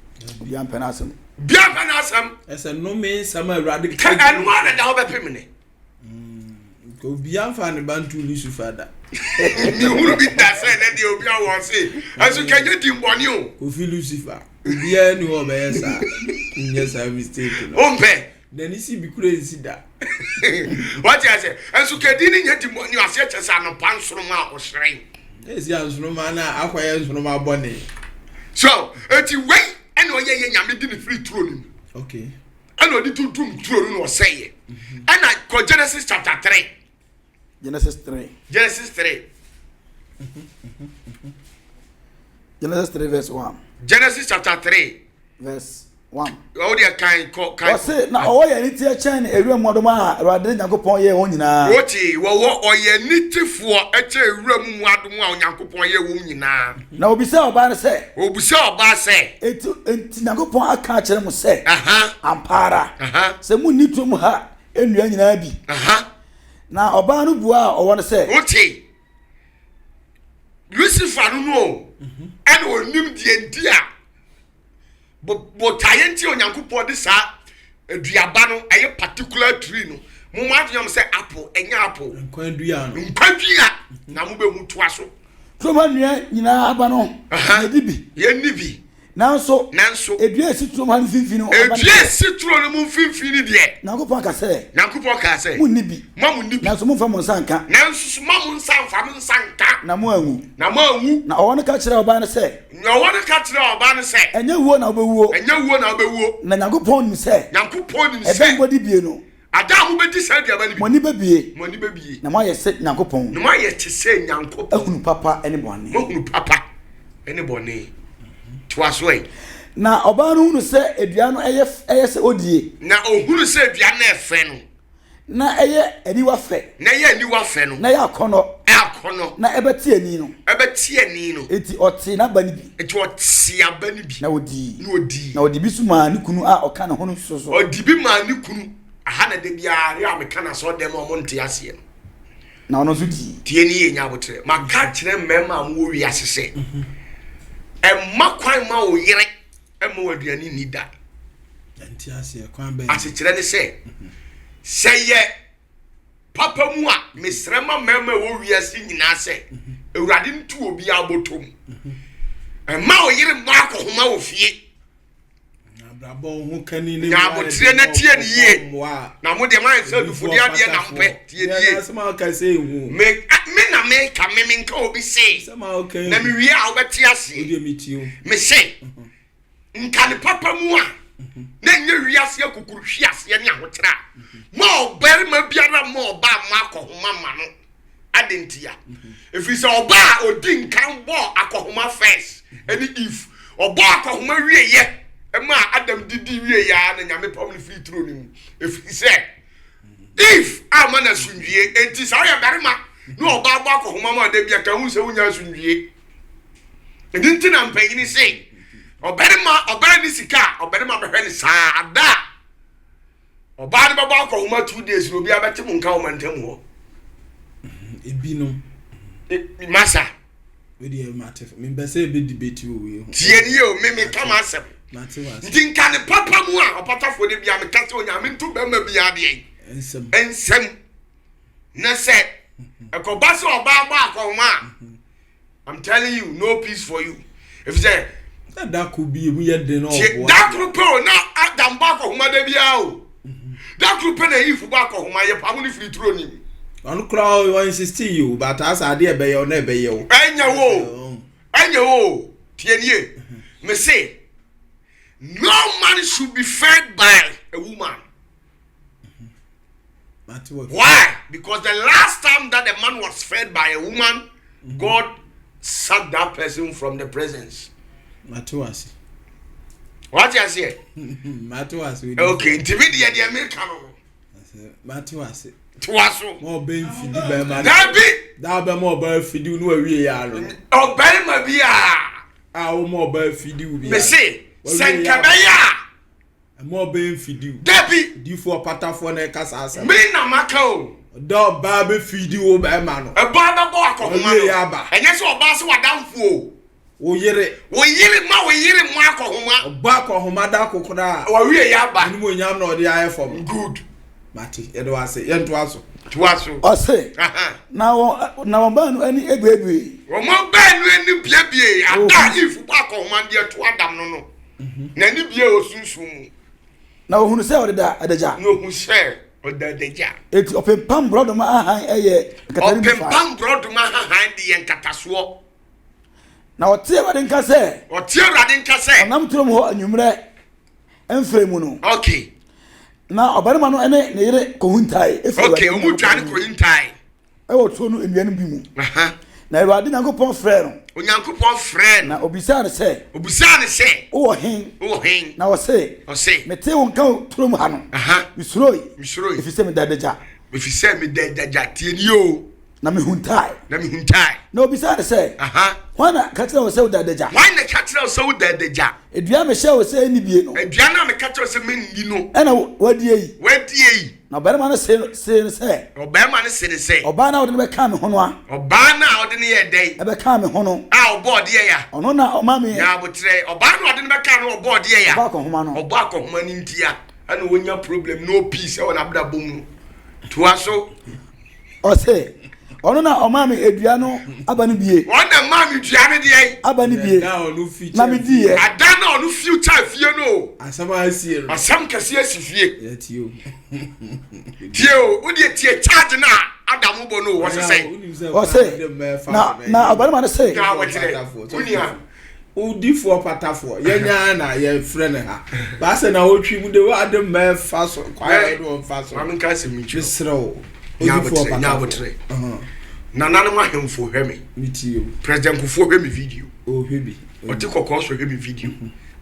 Obiara mpɛ n'asɛm. Obiara mpɛ n'asɛm. Ɛsɛ nnome nsɛm a Awurade ka. Ɛno ara na da hɔ bɛpem ne. Nka obiara mfa ne ba nto Lucifer da. Mehunu bi da sɛ ɛnɛ deɛ obi awɔ ɔse ɛnso kɛnyɛ di mbɔne o. Kofi Lucifer obiara ni hɔ ɔbɛyɛ saa nyɛ saa mistake no. Wompɛ. N'ani si bi kura nsi da. Wate ase? Nso kadi ne nya di mu ne aseɛ kyɛ sɛ anɔpa nsoroma a ɔhyerɛn. Esi ansoroma na akɔyɛ nsoroma bɔne. So, eti wei. Ɛna ɔyɛ yɛ Nyame de ne firi turo no mu. Okay. Ɛna ɔde tuntum turo no na ɔsɛeɛ. Ɛna kɔ Genesis chapter 3. Genesis 3. Genesis 3. Genesis 3 verse 1. Genesis chapter 3. Verse 1. Ɔwɔ deɛ kan kɔ kan. Wɔse na ɔwɔ yɛ aniteɛ kyɛn ne ewira mmoadoma a Awurade Nyankopɔn yɛɛ wɔn nyinaa. Wote wɔwɔ ɔyɛ anitefoɔ kyɛn ewira mu mmoadoma a Onyankopɔn yɛɛ wɔn nyinaa. Na obisaa ɔbaa no sɛ. Obisaa ɔbaa sɛ. Enti enti Nyankopɔn aka akyerɛ mo sɛ. Ampa ara. Sɛ munni turom ha nnua nyinaa bi. Na ɔbaa no buaa ɔwɔ no sɛ. Wote Lucifer no no o ɛna onim deɛ nti a. Botaeɛ nti a Onyankopɔn de saa aduaba no ɛyɛ particular tree no mo mo adwene mo sɛ apple ɛnyɛ apple. Nkwa dua no. Nkwa dua na mo bɛ hu toa so. Kurom ha nnua nyinaa aba no yɛdi bi. Yɛnni bi. Nanso. Nanso. Edua esi turom ha mfimfini no. Edua esi turo no mu mfimfini deɛ. Nyankopɔn ka sɛ. Nyankopɔn kaa sɛ. Munni bi. Mo munni bi. Nanso momfa mo nsa nka. Nanso mo mo nsa nfa mo nsa nka. Na mo anwu. Na mo anwu. Na ɔwɔ no ka kyerɛɛ ɔbaa no sɛ. Na ɔwɔ no ka kyerɛɛ ɔbaa no sɛ. Ɛnyɛ wuo na wobɛwuo. Ɛnyɛ wuo na wobɛwuo. Na Nyankopɔn nim sɛ. Nyankopɔn nim sɛ. Ɛda a mobɛdi bie no. Ada a mobɛdi saa aduaba no bi. Mo ani bɛbue. Mo ani bɛbue. Na moayɛ sɛ Nyankopɔn. Na moayɛ te sɛ Nyankopɔn. Ahunu papa ne bɔne. Moahunu papa ne bɔne. Toa so ɛ. Na ɔbaa no hunu sɛ dua no yɛ sɛ odie. Na ɔhunu sɛ dua no yɛ fɛ no. Na ɛyɛ aniwa fɛ. Na ɛyɛ aniwa fɛ no. Na ɛyɛ akɔnnɔ. Ɛyɛ akɔnnɔ. Na ɛbɛte ani no. Ɛbɛte ani no. Enti ɔtee n'aba no bi. Enti ɔtee aba no bi. Na ɔdii. Na ɔdii. Na ɔde bi nso maa ne kunu a ɔka ne ho no nso so. Ɔde bi maa ne kunu. Aha na da biara yɛ a meka no asɔredan mu a wɔnte aseɛ no. Na ɔno nso dii. Tie ne yie nya aboterɛ. Maka akyerɛ mmarima a mowɔ wiase sɛ, ɛmma kwan mma wo yere mma wo aduane nni da. Asekyerɛ ne sɛ, sɛ yɛ papa mu a, mesrɛ ma mmarima ɛwɔ wiase nyinaa sɛ, Awurade ntu obiara bɔtɔ mu. Mma wo yere mmɔ akɔhoma wɔ fie. Nya aboterɛ na tie ne yie. Na mo deɛ moayɛ sɛ adufodeɛ adeɛ na mopɛ. Tie ne yie. Me me na meka me menka obi se. Na mewie a wobɛte aseɛ. Me se nka ne papa mu a na ɛnyɛ wiase akukuru hwe aseɛ ne ahokyerɛ a ma ɔbarima biara ma ɔbaa ma akɔhoma ma no. Adɛn ntia? Ɛfiri sɛ ɔbaa a ɔdi nkan bɔɔ akɔhoma first ɛne Eve. Ɔbɔɔ akɔhoma wieɛ ɛmaa Adam didi wieɛ ara na Nyame pam no firi turo no mu. Ɛfiri sɛ Eve amma no asomdwie. Enti sɛ woyɛ barima na ɔbaa bɔ akɔhoma ma ɔda bi a, ka hu sɛ wonya asomdwie. Ɛno nti na mpanyini se ɔbarima ɔbaa ne sika a ɔbarima bɛhwɛ no saa ada a Ɔbaa no bɛbɔ akɔhoma 2 days na obiara bɛte mo nka wɔ mantam hɔ. Ebinom. Masa. Wedeɛ mate mempɛ sɛ ebe debate wɔ wei ho. Tie ni o me me ka m'asɛm. Nti nka ne papa mu a ɔpatafoɔ de bia meka sɛ Onyame nto bɛrima bi adeɛ. Nsɛm. Nsɛm. Na sɛ ɛkɔba sɛ ɔbaa bɔ akɔhoma a. I'm telling you, no peace for you. If you say, na dako bi emu yɛ den na ɔboa. Dakoro pɛ o na Adam bɔ akɔhoma da biara o. Dakoro pɛ na Eve bɔ akɔhoma yɛ pamo ne firi turo nim. Ɔno koraa ɔ insist yi o but asa adeɛ ɛbɛyɛ o na ɛbɛyɛ o. Ɛnyɛ wo ɛnyɛ wo tie nie me se no man should be fed by a woman. Why? Because the last time that a man was fed by a woman, God sacked that person from the presence. Mate wase. What you say? Mate wase. Okay, nti mi deɛ deɛ mi ka no. Mate wase. Toa so. Ma ɔbɛ nfidi bɛrima. Dabi. Daa bɛ ma ɔbɛ fidi no awie ya no. Ɔbɛrima bi a. A wo ma ɔbɛ fidi wo bi. Mese sɛ nkɛbɛyɛ a. Ɛma ɔbɛyɛ mfidi o. Dabi. Difoɔ patafoɔ na ɛka saa asɛm. Me na maka o. Ɔdɔ ɔbaa bɛ fidi wo bɛrima no. Ɛbaa bɛbɔ akɔhoma no. Ɔwie yɛ aba. Ɛnyɛ sɛ ɔbaa sɛ w'adamfo o. Wo yere. Wo yere ma wo yere mmɔ akɔhoma. Ɔbɔ akɔhoma da ko koraa. Wawie yɛ aba. Animuonyam na ɔde ayɛ fam. Good. Mate, yɛde wo ase. Yɛntoa so. Toa so. Ɔse, na wɔn na wɔn baanu ani buebue. Wɔn baanu ani buebue. Ada a Eve bɔ akɔhoma deɛ to Adam no no. N'ani bue wɔ sunsum mu. Na ohunu sɛ ɔdeda adagya. Na ohun sɛ ɔda adagya. Enti ɔpempam borɔdɔma ahan yɛ nkatanimu fae. Ɔpempam borɔdɔma ahahan de yɛ nkatasoɔ. Na ɔtee Awurade nka sɛ. Ɔtee Awurade nka sɛ. Ɔnam turom hɔ anwummerɛ mfrɛ mu no. Okay. Na ɔbarima no ne ne yere kɔhuntae. Okay, wɔn dwane kɔhuntae. Ɛwɔ turo no nnua no bi mu. Na Awurade Nyankopɔn frɛɛ no. Onyankopɔn frɛɛ no. Na obisaa no sɛ. Obisaa no sɛ. Wowɔ he? Wowɔ he? Na ɔse. Ɔse. Metee wo nka wɔ turom ha no. Mesuroe. Mesuroe. Ɛfiri sɛ meda adagya. Ɛfiri sɛ meda adagya. Tie nie o. Na mehuntae. Na mehuntae. Na obisaa no sɛ. Hwan na ka kyerɛɛ wo sɛ woda adagya? Hwan na ka kyerɛɛ wo sɛ woda adagya? Dua a mehyɛɛ wo sɛ nni bie no. Dua no a meka kyerɛɛ wo sɛ menni no. Ɛna woadie yi. Woadie yi. Na ɔbarima no see no sɛ. Ɔbarima no see no sɛ. Ɔbaa no a wode no bɛkaa me ho no a. Ɔbaa no a ɔde no yɛɛ dɛn? Ɛbɛkaa me ho no. A ɔbɔɔ deɛ ya. Ɔno na ɔma me. Nya aboterɛ. Ɔbaa no a ɔde no bɛkaa no ɔbɔɔ deɛ ya. Ɔbɔ akɔnhoma no. Ɔbɔ akɔnhoma no ntia. Ɛna ɔnya problem no peace ɛwɔ n'abrabɔ mu no. Toa so. Ɔse, ɔno na ɔmaa me dua no aba no bie. Ɔno na maa me dua no deɛ. Aba no bie. Na me diiɛ. Ada na ɔno future fie no o. Asɛm a asie no. Asɛm kɛseɛ asi fie. Yɛ tie o. Tie o, wo deɛ tie charge no a Adam bɔ no o, ɔse sɛn? Ɔse, na na ɔbarima no se. Nya wɔkyerɛ, wo nua. Odifoɔ patafoɔ yɛnya na yɛfrɛ no ha baasɛ na ɔtwi mu de wade mmɛ fa so kwan a yɛde wɔn fa so. Maame nka asɛm nkyerɛ. Mesrɛ wo. Odifoɔ patafoɔ. Nananom ahemfo hwɛ me. Metie o. President Kufuor hwɛ me video. Ɔhwɛ bi. Ɔte kɔkɔɔ so hwɛ me video.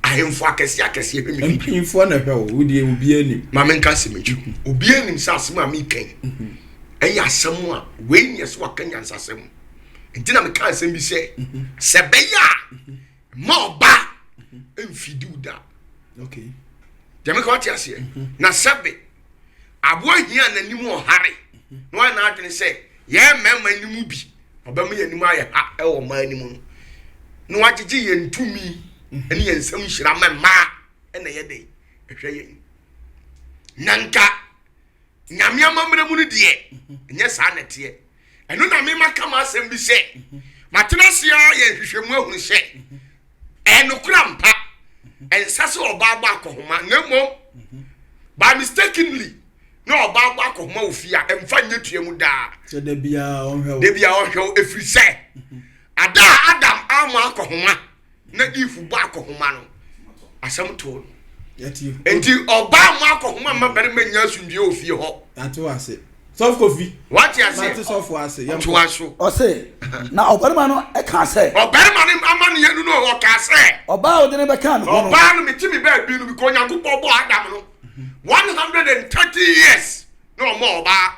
Ahemfo akɛseɛ akɛseɛ hwɛ me video. Mpanyinfoɔ na hwɛ wo, wo deɛ obiara nim. Maame nka asɛm nkyerɛ. Obiara nim sɛ asɛm a meka yi ɛyɛ asɛm a wei nyɛ sɛ waka nyansasɛm. Nti na meka asɛm bi sɛ sɛ ɛbɛyɛ a ma ɔba mfidi wo da. Okay. Deɛ meka wate aseɛ. Na sɛbe aboa hia n'anim ɔhare na wayɛ n'adwene sɛ yɛn mmarima no mu bi ɔbɛma yɛn anim ayɛ ha ɛwɔ ɔman anim no na wagyegye yɛn tumi ne yɛn nsam nhyira ma mmaa ɛna ɛyɛ dɛ ɛhwɛ yɛn na nka Nyame amammerɛ mu no deɛ ɛnyɛ saa na ɛteɛ. Ɛno na mema ka m'asɛm bi sɛ matena ase ara yɛ nhwehwɛmu ahunu sɛ ɛyɛ nokorɛ ampa ɛnsa sɛ ɔbaa bɔ akɔhoma na mmom by mistakenly na ɔbaa bɔ akɔhoma wɔ fie a ɛmfa nyɛ tua mu daa. Sɛ da biara ɔhwɛ wo. Da biara ɔhwɛ wo ɛfiri sɛ ada a Adam ammɔ akɔhoma na Eve bɔ akɔhoma no asɛm too no nti ɔbaa mu akɔhoma ma barima nya asomdwie wɔ fie hɔ. Ate ase. Sɔfo Kofi. Wate ase. Mate sɔfo ase. Yɛn toa so. Ɔse na ɔbarima no kaa sɛ. Ɔbarima no amaneɛ no no ɔkaa sɛ. Ɔbaa a ɔde no bɛkaa ne ho no. Ɔbaa no mete me baabi no because Onyankopɔn bɔɔ Adam no 130 years na ɔmɔ ɔbaa.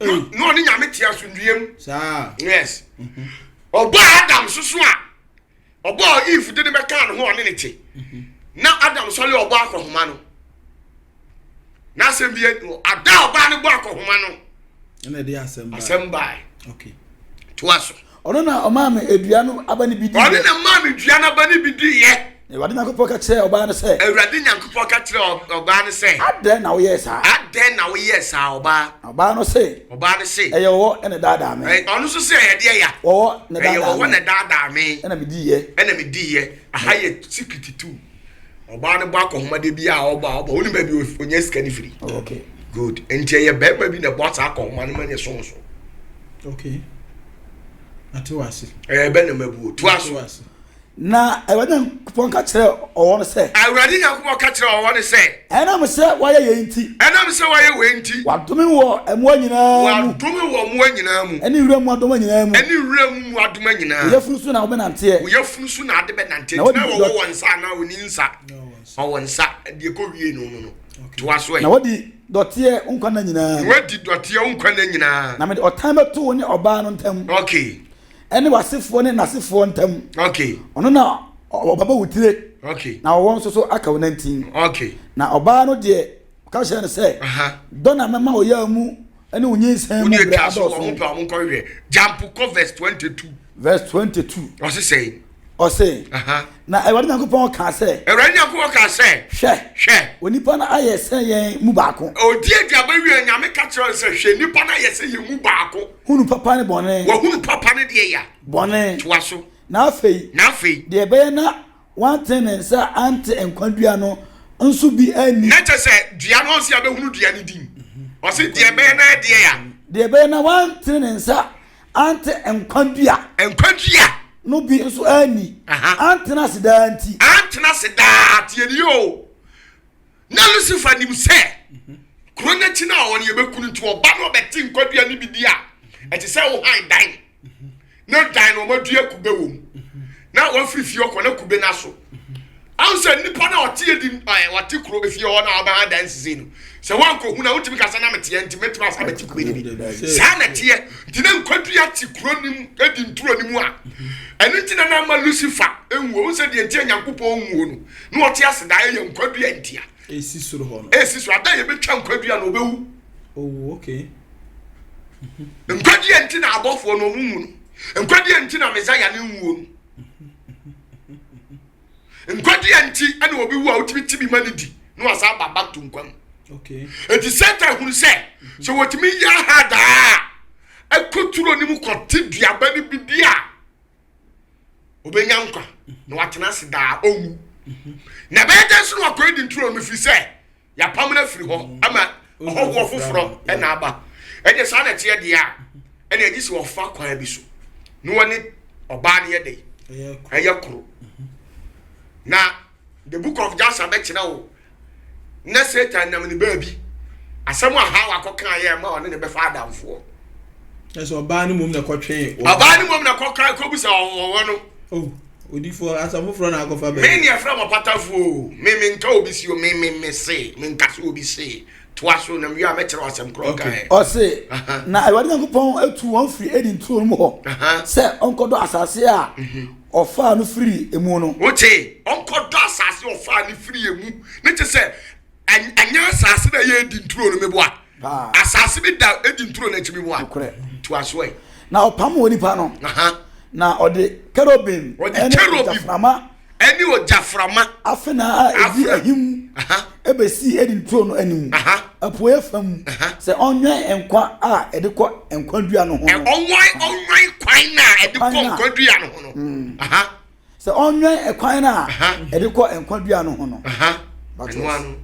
Na ɔne Nyame te asomdwie mu. Saa. Yes. Ɔbɔɔ Adam soso a ɔbɔɔ Eve de ne bɛkaa ne ho ɔne ne te. Na Adam sɔre ɔbɔ akɔhoma no. N'asɛm bi ada a ɔbaa no bɔ akɔhoma no. Ɛna ɛde asɛm baa. Asɛm baa. Okay. Toa so. Ɔno na ɔmaa me dua no aba no bi diiɛ. Ɔno na ɔmaa me dua no aba no bi diiɛ. Na Awurade Nyankopɔn ka kyerɛɛ ɔbaa no sɛ. Awurade Nyankopɔn ka kyerɛɛ ɔbaa no sɛ. Adɛn na woyɛɛ saa? Adɛn na woyɛɛ saa, ɔbaa? Na ɔbaa no se. Ɔbaa no se. Ɛyɛ ɔwɔ na ɛdaadaa me. Ɔno nso se ɛyɛ deɛ ya? Ɔwɔ na ɛdaadaa me. Ɛyɛ ɔwɔ na ɛdaadaa me. Ɛna mediiɛ. Ɛna mediiɛ. Aha yɛ secret too. Ɔbaa no bɔ akɔhoma de bi a ɔbɔ a ɔbɔ. Wonim baabi ɔnya sika no firi? Oh, okay. Good. Nti ɛyɛ bɛrima bi na ɛbɔ saa akɔhoma no ma ne so so. Okay. Ate wase. Ɛyɛ bɛ na mabuo. Toa so. Na Awurade Nyankopɔn ka kyerɛɛ ɔwɔ no sɛ. Awurade Nyankopɔn ka kyerɛɛ ɔwɔ no sɛ. Ɛnam sɛ woayɛ yei nti. Ɛnam sɛ woayɛ wei nti. Wɔadome wɔ mmoa nyinaa mu. Wɔadome wɔ mmoa nyinaa mu. Ɛne wuram mmoadoma nyinaa mu. Ɛne wuram mmoadoma nyinaa. Wo yafunu so na wobɛnanteɛ. Wo yafunu so na ade bɛnanteɛ. Nti na wɔwɔ wɔn nsa anaa wɔnni nsa? Ɔwɔ nsa. Deɛ ɛkɔwie no no no. Toa so ɛ. Na woadi dɔteɛ wo nkwa nna nyinaa. Na woadi dɔteɛ wo nkwa nna nyinaa. Na mede ɔtan bɛto wo ne ɔbaa no ntam. Okay. Ɛne w'asefoɔ ne n'asefoɔ ntam. Okay. Ɔno na ɔbɛbɔ wo tire. Okay. Na ɔwɔ nso so aka wo nantin. Okay. Na ɔbaa no deɛ ɔka kyerɛ no sɛ. Dɔ na mɛma wo yaw mu ne wo nyinsɛn mu berɛ adɔɔso. Wode twa so wɔn pɛ wɔn nkɔhwehwɛ. Jump kɔ verse 22. Verse 22. Ɔse sɛn? Ɔse, Na Awurade Nyankopɔn kaa sɛ. Awurade Nyankopɔn kaa sɛ. Hwɛ. Hwɛ. Onipa no ayɛ sɛ yɛn mu baako. Ɔdi aduaba wie Nyame ka kyerɛ no sɛ, hwɛ, nipa no ayɛ sɛ yɛn mu baako. Hunu papa ne bɔne. Wahunu papa ne deɛ ya. Bɔne. Toa so. Na afei. Na afei. Deɛ ɛbɛyɛ na wantene ne nsa ante nkwa dua no nso bi anni. Na kyɛ sɛ dua no ɔnse abɛhunu dua no din. Ɔse deɛ ɛbɛyɛ na ɛdeɛ ya. Deɛ ɛbɛyɛ na wantene ne nsa ante nkwa dua. Nkwa dua. no bi nso anni, antena ase daa nti. Antena ase daa, tie nie o. Na Lucifer nim sɛ kuro no akyi no a ɔwɔ no yɛbɛku no nti ɔba no ɔbɛte nkwadua no bi di a ɛte sɛ wo han dan na dan no ɔmadua kube wɔ mu na wafiri fie ɔkɔ na kube no aso ahu sɛ nnipa no a ɔte adi ɔte kuro efie hɔ na ɔbɛha dan sisi no sɛ wankɔhu na wotumi kasa na meteɛ nti mɛtumi asa bɛte kube no bi saa na teɛ nti na nkwadua te kuro no mu adi nturo no mu a ɛno nti na na ama Lucifer nwuo wo sɛ deɛ nti a Nyankopɔn nwuo no na ɔte ase daa ɛyɛ nkwadua ntia. Esi soro hɔ no. Esi soro ada yɛbɛtwa nkwadua na ɔbɛwu. Oh, okay. Nkwadua nti na abɔfoɔ no ɔmo nwu no. Nkwadua nti na Messiah no nwuo no. Nkwadua nti ɛna obi wu a wotumi ti bi ma ne di na wasa aba back to nkwa mu. Okay. Eti Satan hunu sɛ sɛ wɔtumi yɛ aha daa ɛkɔ turo no mu kɔte duaba no bi di a obɛnya nkwa na watena ase daa ɔnwu na ɛbɛyɛ dɛn so na wakɔ edi nturo no firi sɛ yɛapam no afiri hɔ ama ɔhɔhoɔ foforɔ ɛna aba ɛdeɛ saa na ɛteɛ deɛ a ɛna agye sɛ wɔfa kwan bi so na wɔne ɔbaa no yɛ dɛ ɛyɛ koro na The Book of Jasher bɛkyerɛ wo na Satan nam ne baabi asɛm a Hawa kɔkaa yɛ ma ɔne ne bɛfa adamfoɔ. Ɛsɛ ɔbaa no mmom na kɔtwe. Ɔbaa no mmom na kɔka kɔbisa ɔwɔ no. Oh, odifoɔ asɛm foforɔ na akɔfa baabi. Me ne ɛfrɛ mo patafoɔ me me nka obi si o me me me se me nka so obi se toa so na mewie a mɛkyerɛ asɛm korɔ ɔkaeɛ. Ɔse, na Awurade Nyankopɔn atu wɔn firi Eden turo no mu hɔ sɛ ɔnkɔdɔ asase a ɔfaa no firii emu no. Wote? Ɔnkɔdɔ asase a ɔfaa no firii emu. Ne kyɛ sɛ, ɛnyɛ asase na ɛyɛ Eden turo no meboa. Asase bi da Eden turo no akyi meboa. Toa so ɛ. Na ɔpam onipa no. Na ɔde kerubim ne ogyaframa. Ɛne ogyaframa. Afenaa a ɛdi ahim bɛsii Eden turo no anim, apueeɛ fam, sɛ ɔnwɛn nkwa a ɛde kɔ nkwa dua no ho no. Ɔnwɛn kwan no a ɛde kɔ nkwa dua no ho no. Sɛ ɔnwɛn kwan no a ɛde kɔ nkwa dua no ho no. Ɛno ano.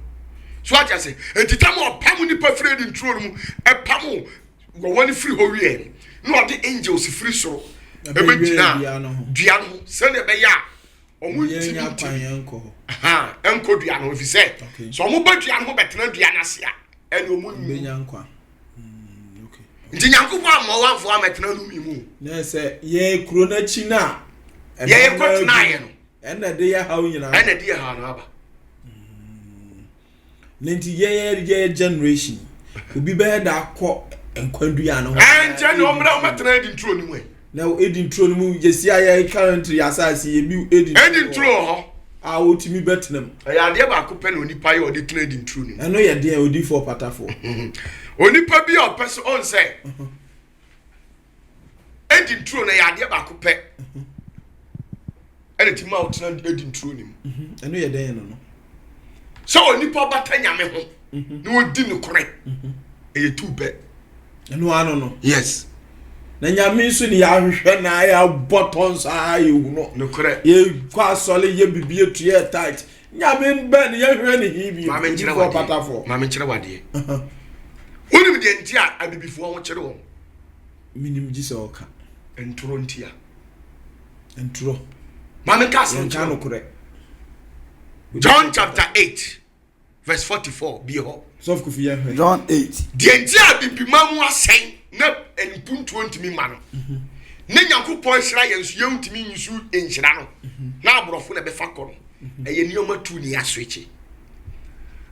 So ate ase. Enti tam a ɔpam nipa firi Eden turo no mu, ɛpam wɔwɔ no firi hɔ wieɛ no, na ɔde angels firi soro ɛbɛgyina dua no ho sɛdeɛ ɛbɛyɛ a wɔn ntumi ntumi nkɔ dua no ho ɛfiri sɛ sɛ wɔn ba dua no ho bɛtena dua no ase a ɛne wɔn nwu mm, nti nyankopɔn ammɔ wɔamfo amɛtena no mi mu na sɛ yɛ kuro no akyi no a yɛyɛ kɔtenaeɛ no ɛna ɛde yɛ haw nyinaa ɛna ɛde yɛ haw no aba Ne nti yɛyɛ yɛ generation obi bɛyɛ da akɔ nkwadua no ho. Ɛnkyɛ na ɔmmerɛ ɔmɛtena edi nturo no mu ɛ. Na edi nturo no mu yɛsi ayɛ currently asase yɛ bi edi nturo. Edi nturo wɔ hɔ. A wotumi bɛtena mu. Ɛyɛ adeɛ baako pɛ na onipa yɛ ɔde tena edi nturo no mu. Ɛno yɛ deɛ odifoɔ patafoɔ. Onipa bi a ɔpɛ sɛ ɔn sɛ. Edi nturo no yɛ adeɛ baako pɛ ɛna ti ma wotena edi nturo no mu. Mhm. Ɛno yɛ dɛn no no? Sɛ onipa bata nyame ho mhm. na odi nokorɛ mhm. ɛyɛ tu pɛ. Ɛno ano no. Yes. Na nyame nso ne yɛahwehwɛ na yɛabɔ tɔn saa yɛhu no. Nokorɛ. Yɛkɔ asɔre yɛ biribi etu yɛ tight. Nyame bɛn ne yɛhwehwɛ ne he bi. Maame nkyerɛ wadeɛ. Maame nkyerɛ wadeɛ. Wonim deɛ nti a abibifoɔ ho kyere wɔn. Menim gye sɛ ɔka. Ntorɔ ntia. Ntorɔ. Maame nka asɛm nkyerɛ. Yɛnka nokorɛ. John chapter 8 verse 44 bie hɔ. Sɔfo Kofi yɛn hwɛ. John 8. Deɛ nti a bibima mu asɛn na mpuntuo ntumi ma no. Mhm. Ne Nyankopɔn nhyira yɛn nso yɛntumi nyisu nhyira no. Mhm. Na aborɔfo na ɛbɛfa kɔ no. Mhm. Ɛyɛ nneɛma tu ne yɛasoekye.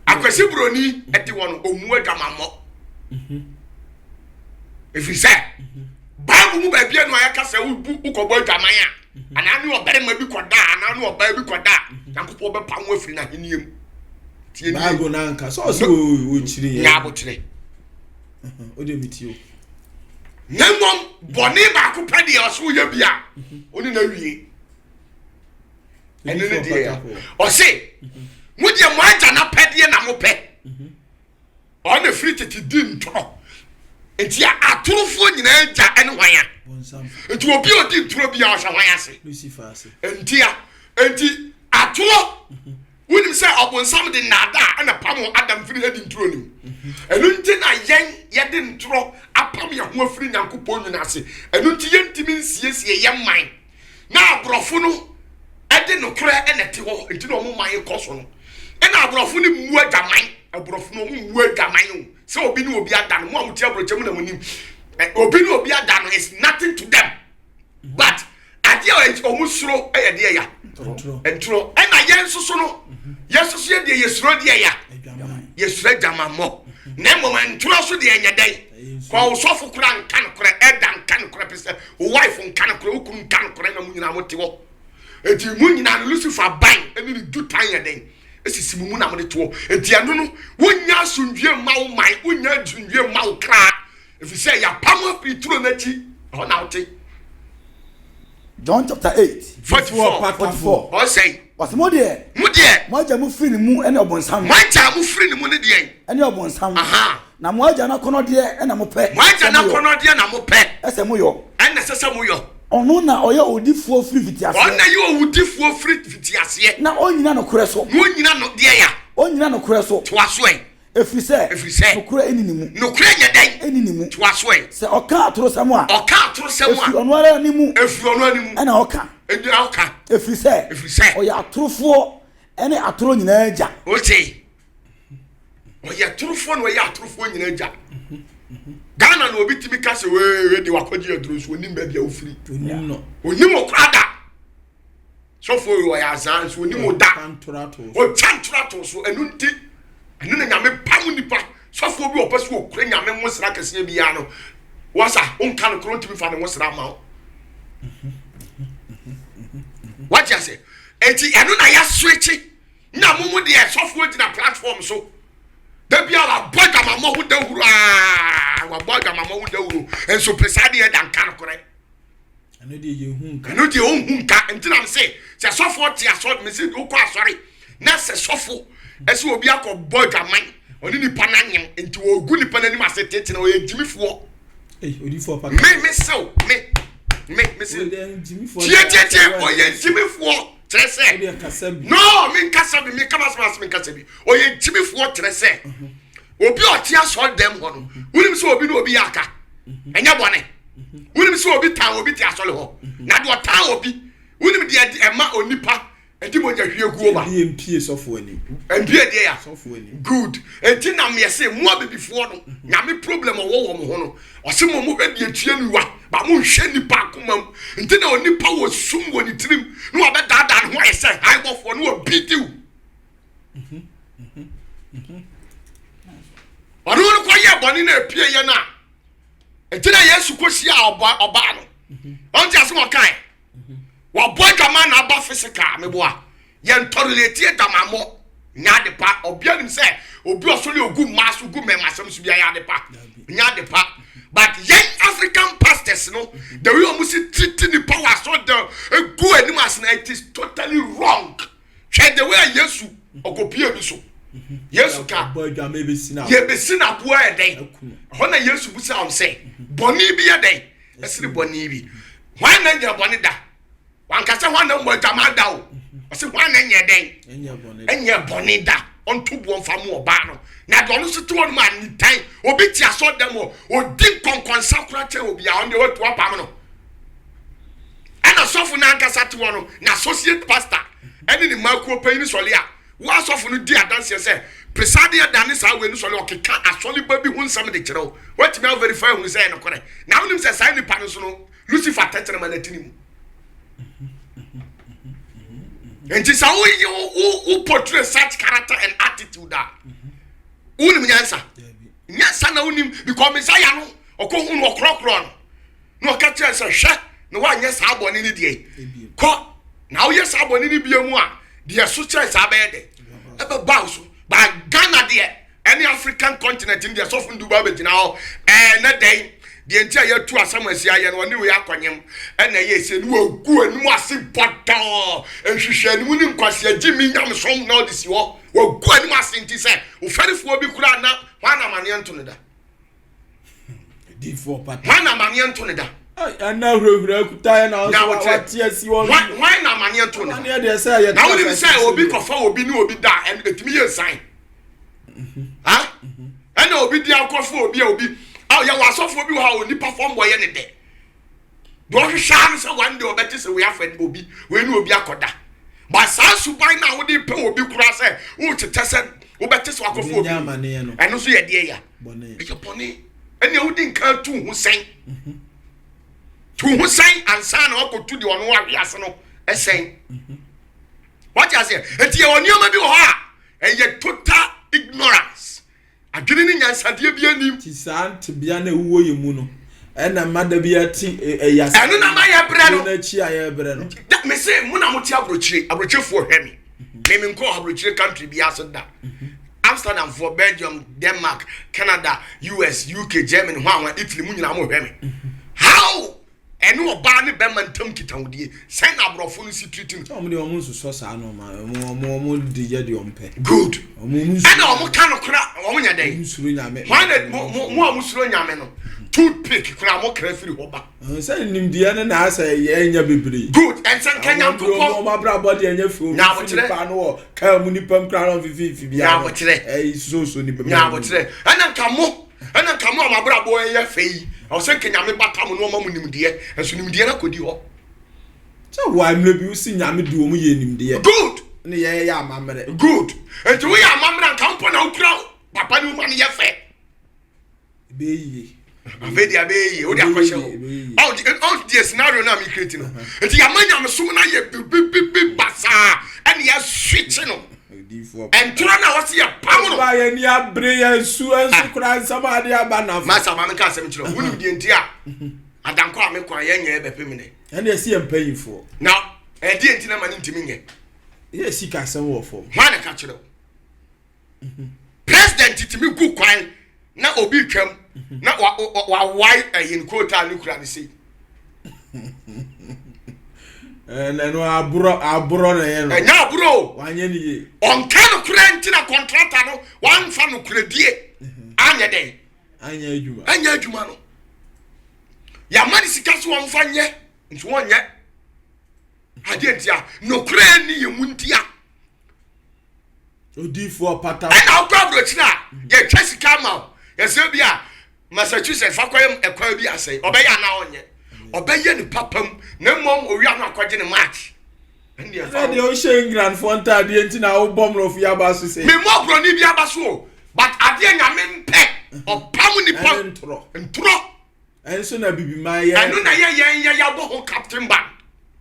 Akwasi Buroni ɛte hɔ no ɔmu adwamammɔ. Ɛfiri sɛ Bible mu baabi a no a yɛka sɛ wobu wokɔbɔ adwaman a anaa ne ɔbarima bi kɔda anaa ne ɔbaa bi kɔda a Nyankopɔn bɛpa ho afiri n'ahenni mu. Tie nie. Bible no anka sɛ ɔsɛ wɔkyiri yɛ. Nya abokyerɛ. Wode metie o. Na mmom bɔne baako pɛ deɛ ɔsɛ woyɛ bi a wo ne no awie. Ɛno ne deɛ ɔse mo deɛ mo agya n'apɛdeɛ na mopɛ. Ɔno na firi tete di ntorɔ. Nti atorofoɔ nyinaa agya ne hwan a? Nti obi a ɔdi ntorɔ biara ɔhyɛ hwan ase? Nti a nti atorɔ wonim sɛ ɔbonsam de nnaadaa ɛna pam Adam firi Eden turo no mu. Ɛno nti na yɛn yɛde ntorɔ apam yɛn ho afiri Nyankopɔn nwunu ase. Ɛno nti yɛntumi nsiesie yɛn man. Na aborɔfo no de nokorɛ na ɛte hɔ nti na wɔn man kɔ so no. Ɛna aborɔfo no mmu adwaman. Aborɔfo no wɔn mmu adwaman o. Sɛ obi ne obi ada no, mo a mo ti aborɔkyɛ mu na mo nim. Obi ne obi ada no is nothing to them. But adeɛ a wɔn suro yɛ deɛ ya. Ntorɔ. Ɛna yɛn nso so no, yɛn nso so yɛ deɛ yɛsuro deɛ ya. Yɛsuro adwamammɔ. Na mmom ntorɔ so deɛ nyɛ dɛn. Kɔ wo sɔfo koraa nka nokorɛ, ɛda nka nokorɛ pɛ sɛ wo wife nka nokorɛ, wo kunu nka nokorɛ na mo nyinaa mo te hɔ. Enti mo nyinaa no Lucifer ban ne ne dutan yɛ dɛn? Esisi mo mu na mode toɔ. Enti ɛno no, wonnya asomdwie mma wo man, wonnya asomdwie mma wo kra, ɛfiri sɛ yɛapam afiri turo no akyi, ɛhɔ na wote. John chapter 8. 44. 44. Ɔsɛe. Ɔsɛ mo deɛ. Mo deɛ. Mo agya mo firi ne mu ɛne ɔbonsam. Mo agya mo firi ne mu ne deɛ. Ɛne ɔbonsam. Aha. Na mo agya n'akɔnɔdeɛ ɛna mo pɛ. Mo agya n'akɔnɔdeɛ na mo pɛ. Ɛsɛ mo yɔ. Ɛna ɛsɛ sɛ mo yɔ. Ɔno na ɔyɛ owudifoɔ firi fitiaseɛ. Ɔno na ɛyɛ owudifoɔ firi fitiaseɛ. Na ɔnnyina nokorɛ so. Na ɔnnyina no deɛ ya. Ɔnnyina nokorɛ so. Toa so ɛ. Ɛfiri sɛ. Ɛfiri sɛ. Nokorɛ nni ne mu. Nokorɛ nyɛ dɛn? Nni ne mu. Toa so ɛ. Sɛ ɔka atorosɛm a. Ɔka atorosɛm a. Ɛfiri ɔno ara ne mu. Ɛfiri ɔno ara ne mu. Ɛna ɔka. Ɛna ɔka. Ɛfiri sɛ. Ɛfiri sɛ. Ɔyɛ atorofoɔ ne atorɔ nyinaa agya. Wote? Ɔyɛ torofoɔ na ɔyɛ atorofoɔ nyinaa agya. Ghana na obi tumi ka sɛ wee de wakɔgye aduro nso onim baabi a wofiri. Onim no. Onim okora da. Sɔfoɔ yi ɔyɛ azaa nso onim o da. Ɔtwa ntora to so ɛno nti ɛno na nyame pam nipa sɔfoɔ bi ɔpɛ so ɔkura nyame nwosra kɛseɛ biara no wasa wonka no koro ntumi fa ne nwosra ma wo. Wate ase? Eti ɛno na yɛaswekye Na mo mu deɛ sɔfoɔ gyina platform so da bi a wabɔ adwamammɔ ho dawuro aa wabɔ adwamammɔ ho dawuro nso pere saa deɛ da nka nokorɛ ɛno deɛ yɛhu nka ɛno deɛ ɔnhu nka nti na mese sɛ sɔfoɔ te asɔre mese wokɔ asɔre na sɛ sɔfo ɛsɛ obi akɔ bɔ adwaman ɔne nipa no anyem nti wɔgu nipa no anim ase tete na ɔyɛ gyimifoɔ me me sew me me me se tietietie ɔyɛ gyimifoɔ kyerɛ sɛ no me nkasa bi me kama sɛ me nkasa bi ɔyɛ gyimifoɔ kyerɛ sɛ mhm. obi a ɔte asɔre dɛm hɔ no mhm. wonim sɛ obi ne obi yɛ aka mhm. ɛnyɛ bɔne wonim sɛ obi tan obi te asɔre hɔ na deɛ ɔtan obi wonim deɛ ɛma onipa Ɛde mogya hwie guo ba. Ɛdeɛ mpie sɔfo anim. Mpie deɛ ya. Sɔfo anim. Good. Enti na meɛ se mo abibifoɔ no nyame problem ɔwɔ wɔ mo ho no ɔse mo mo hwɛ deɛ tua niwa ba mo nhwɛ nipa akoma mu nti na onipa wɔ sum wɔ ne tirim na wabɛ daadaa ne ho ayɛ sɛ han bɔfoɔ na wabi diw. Ɔno no kɔ yɛ bɔne na epie yɛ no a nti na Yesu kɔ hyia ɔbaa no ɔnte ase wɔkae Wabɔ adwaman na aba physical meboa. Yɛn tɔrelate adwamammɔ nyɛ ade pa. Ɔbea nim sɛ obi ɔsɔre ogu mmaa so gu mmarima asɛm so bi ayɛ ade pa. Nyɛ ade pa. But yɛn African pastors no the way wɔn si treat nipa wɔ asɔre dɛm egu anim ase na it is totally wrong. Hwɛ the way a Yesu ɔkɔpie bi so. Yesu ka yɛbɛsi n'aboa yɛ dɛn? Ɛhɔ na Yesu busa wɔn sɛ bɔne bi yɛ dɛn? Ɛsene bɔne bi. Hwan na nyɛ bɔne da? Wanka sɛ hwan na mmɔ adwaman da o. Ɔse hwan na nyɛ dɛn? Ɛnyɛ bɔne da. Ɔnto boɔ mfa mu ɔbaa no. Na deɛ ɔno nso te hɔ nom a nitan obi te asɔ dɛm hɔ ɔdi nkɔnkɔnsa koraa kyɛn obi a ɔno deɛ watu apam no. Ɛna sɔfo no ankasa te hɔ no, na associate pastor ɛne ne mmakuo panyin sɔle a, wo asɔfo no di adanseɛ sɛ presiding elder ne saa wei no sɔle ɔkeka asɔle ba bi ho nsɛm de kyerɛ wo. Woatumi a verify hunu sɛ ɛyɛ nokorɛ. Na wonim sɛ saa nipa no nso no, Lucifer tɛkyerɛma no atini mu. Nti sɛ woyɛ wo wo portray such character and attitude a, wonim nyansa. Nyansa na wonim because Messiah no ɔkɔ hu no ɔkorɔkorɔ no. Na ɔka kyerɛ sɛ, Hwɛ, na woanyɛ saa bɔne no deɛ, kɔ na woyɛ saa bɔne no bia mu a, deɛ ɛso kyerɛ saa bɛyɛ dɛ ɛbɛba wo so. Ba Ghana deɛ ɛne African continent no deɛ sɔfo nduba bɛgyina hɔ ɛɛ na dɛn deɛ nti a yɛatu asɛm asi ayɛ no ɔne wei akɔnyem ɛna ɛyɛ ɛsɛ ne wagu anim ase bɔtɔɔ nhwehwɛ anim ne nkwasi agye mi nyamesom na ɔde si hɔ wagu anim ase nti sɛ ofɛrefoɔ bi koraa na hwan na amaneɛ nto no da Difoɔ pata. Hwan na amaneɛ nto ne da? Ɛna hurahura kuta yɛ na ɔsɛ wate asi wɔn. Hwan na amaneɛ nto ne da? Amaneɛ deɛ sɛ yɛ. Na wonim sɛ obi kɔfa obi ne obi da ɛtumi yɛ nsan. Ha? Ɛna obi di akɔfa obi a obi a yɛwɔ asɔfoɔ bi wɔ ha onipa fam bɔ yɛ ne dɛ. Deɛ ɔhwehwɛ ara ne sɛ one day ɔbɛte sɛ wei afa obi, wei ne obi akɔda. But saa suban no a wode pɛ obi koraa sɛ worekyekyɛ sɛ wobɛte sɛ wakɔfa obi no, ɛno nso yɛ deɛ ya. Ɛyɛ bɔne. Ɛnea wodi nkan tu ho sɛn. Mhm. Tu ho sɛn ansa na wakɔtu deɛ ɔno ahwe ase no ɛsɛn. Mhm. Wate aseɛ? Enti yɛwɔ nneɛma bi wɔ hɔ a ɛyɛ total ignorance. Adwene ne nyansadeɛ biara nnim. Nti saa tebea no a ɛwowɔ yɛn mu no, ɛna mma da biara te ɛyi ase. Ɛno na ma yɛbrɛ no. No akyi a yɛbrɛ no. Da me se mo na mo te aburokyire, aburokyirefoɔ hwɛ me. Me me nkɔ aburokyire country bi ase da. Amsterdam foɔ, Belgium, Denmark, Canada, US, UK, Germany, hwan hwan, Italy, mo nyinaa mo hwɛ me. How? Ɛne ɔbaa ne bɛrima ntam nkitahodie, sɛn na aborɔfo no si treat no? Sɛ wɔn deɛ wɔn nsosɔ saa nneɛma, wɔn wɔn wɔn de yɛ deɛ wɔn pɛ. Good. Wɔn wɔn nsuro. Ɛna wɔn ka no kora wɔn nyɛ dɛn? Wɔn nsuro nyame. Wɔn na mo mo mo a mo suro nyame no, toothpick kora mo kra firi hɔ ba. Sɛ nimdeɛ no na asɛ yɛ nya bebree. Good. Ɛnsɛ nka nyankopɔn. Wɔn abrabɔ deɛ nyɛ fɛ obi fi nipa no wɔ kaa mu nipa mu kora no fififi bi ano. Nyabotrɛ. Ɛyi soso nipa. Nyabotrɛ. Ɛna nka mo. Ɛna nka mo a mo abrabɔ yɛ fɛ yi, ɛwɔ sɛ nka Nyame bata mo na ɔma mo nimdeɛ, nso nimdeɛ no akɔdi hɔ. Sɛ wɔ mmerɛ bi wosi Nyame de wɔn yɛ nimdeɛ. Good. Ne yɛ yɛ amammerɛ. Good. Nti woyɛ amammerɛ nka mpo na wokura papa ne woma no yɛ fɛ. Ɛbɛyɛ yie. Afei deɛ ɛbɛyɛ yie, wode akɔhyɛ hɔ. Ɔn deɛ scenario no a me create no. Nti yɛama nyamesom no ayɛ bibibibi basaa ɛne yɛaswitch no. Ntorɔ no a wɔse yɛpam no. Ba yɛn ani abere yɛn su nso ah. koraa nsɛm a ade aba nafo. Masa maame nka asɛm kyerɛ wo. Wonim deɛ nti a adankɔ a mekɔ a yɛnyɛ bɛpem nɛ. Ɛne ɛsi yɛn mpanyinfoɔ. Na ɛdeɛ nti na ma ne ntumi nyɛ. Yɛ sika asɛm wɔ fam. Hwan na ka kyerɛ wo? President tumi gu kwan na obi twam na wawae ɛyi no kootaa no kura ne sei. Ɛno aborɔ aborɔ na ɛyɛ no. Ɛnyɛ aborɔ o. Wanyɛ ne yie. Ɔnka nokorɛ nti na kɔntrata no wamfa nokorɛdie anyɛ dɛn. Anyɛ adwuma. Anyɛ adwuma no. Yɛama ne sika so wɔmfa nyɛ nso wɔnyɛ. Adeɛ ntia nokorɛ ni yɛ mu ntia. Odiifoɔ pata. Ɛna wokɔ aburokyire a yɛtwa sika ama wo yɛsɛ bi a Massachusetts fa kɔyɛ ɛkwan bi asɛe ɔbɛyɛ anaa ɔnyɛ ɔbɛyɛ ne papa mu na mmom owia no akɔgye ne match. Ɛna deɛ wohyɛ Englandfoɔ ntaadeɛ nti na wobɔ mmorɔfo yi aba so sɛ. Memmɔ buroni bi aba so o but adeɛ nyame mpɛ ɔpam nipa ntorɔ ntorɔ. Ɛnso na bibiman yɛ. Ɛno na yɛ yɛn yɛ yɛabɔ ho captain ban.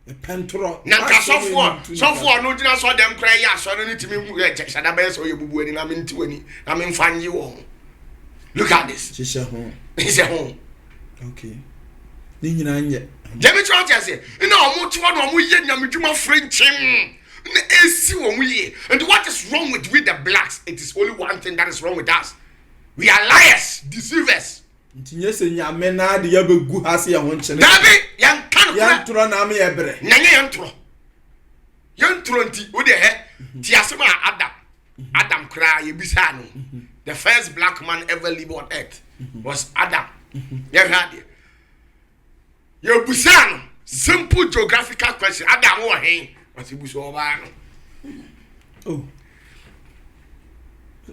Pɛntorɔ. Na nka sɔfoɔ sɔfoɔ no gyina sɔ dɛm koraa yɛ asɔre no tumi hu ɛ hyɛda bɛyɛ sɛ ɔyɛ bubu ani na mente w'ani na memfa nye wɔ ho. Look at this. Hyehyɛ ho. Hyehyɛ ho. Okay. Ne nyinaa nyɛ. Gyemi kyerɛ ɔte aseɛ. Na wɔn te hɔ na wɔn yɛ nyamedwuma fere nkyɛn na esi wɔn yie. And what is wrong with we the blacks? It is only one thing that is wrong with us. We are liars, deceivers. Nti nyɛ sɛ Nyame naa de yɛ bɛ gu ha sɛ yɛ ho nkyene. Dabi, yɛn nka no korɛ. Yɛn ntorɔ na ama yɛ brɛ. Na nyɛ yɛn ntorɔ. Yɛn ntorɔ nti, wo deɛ hɛ, ti asɛm a Adam, Adam koraa yɛ bisaa no. The first black man ever live on earth was Adam. Yɛ hwɛ adeɛ. Yɛbusaa no simple geographical question, Adam wɔ he? Ɔse busa ɔbaa no. Oh.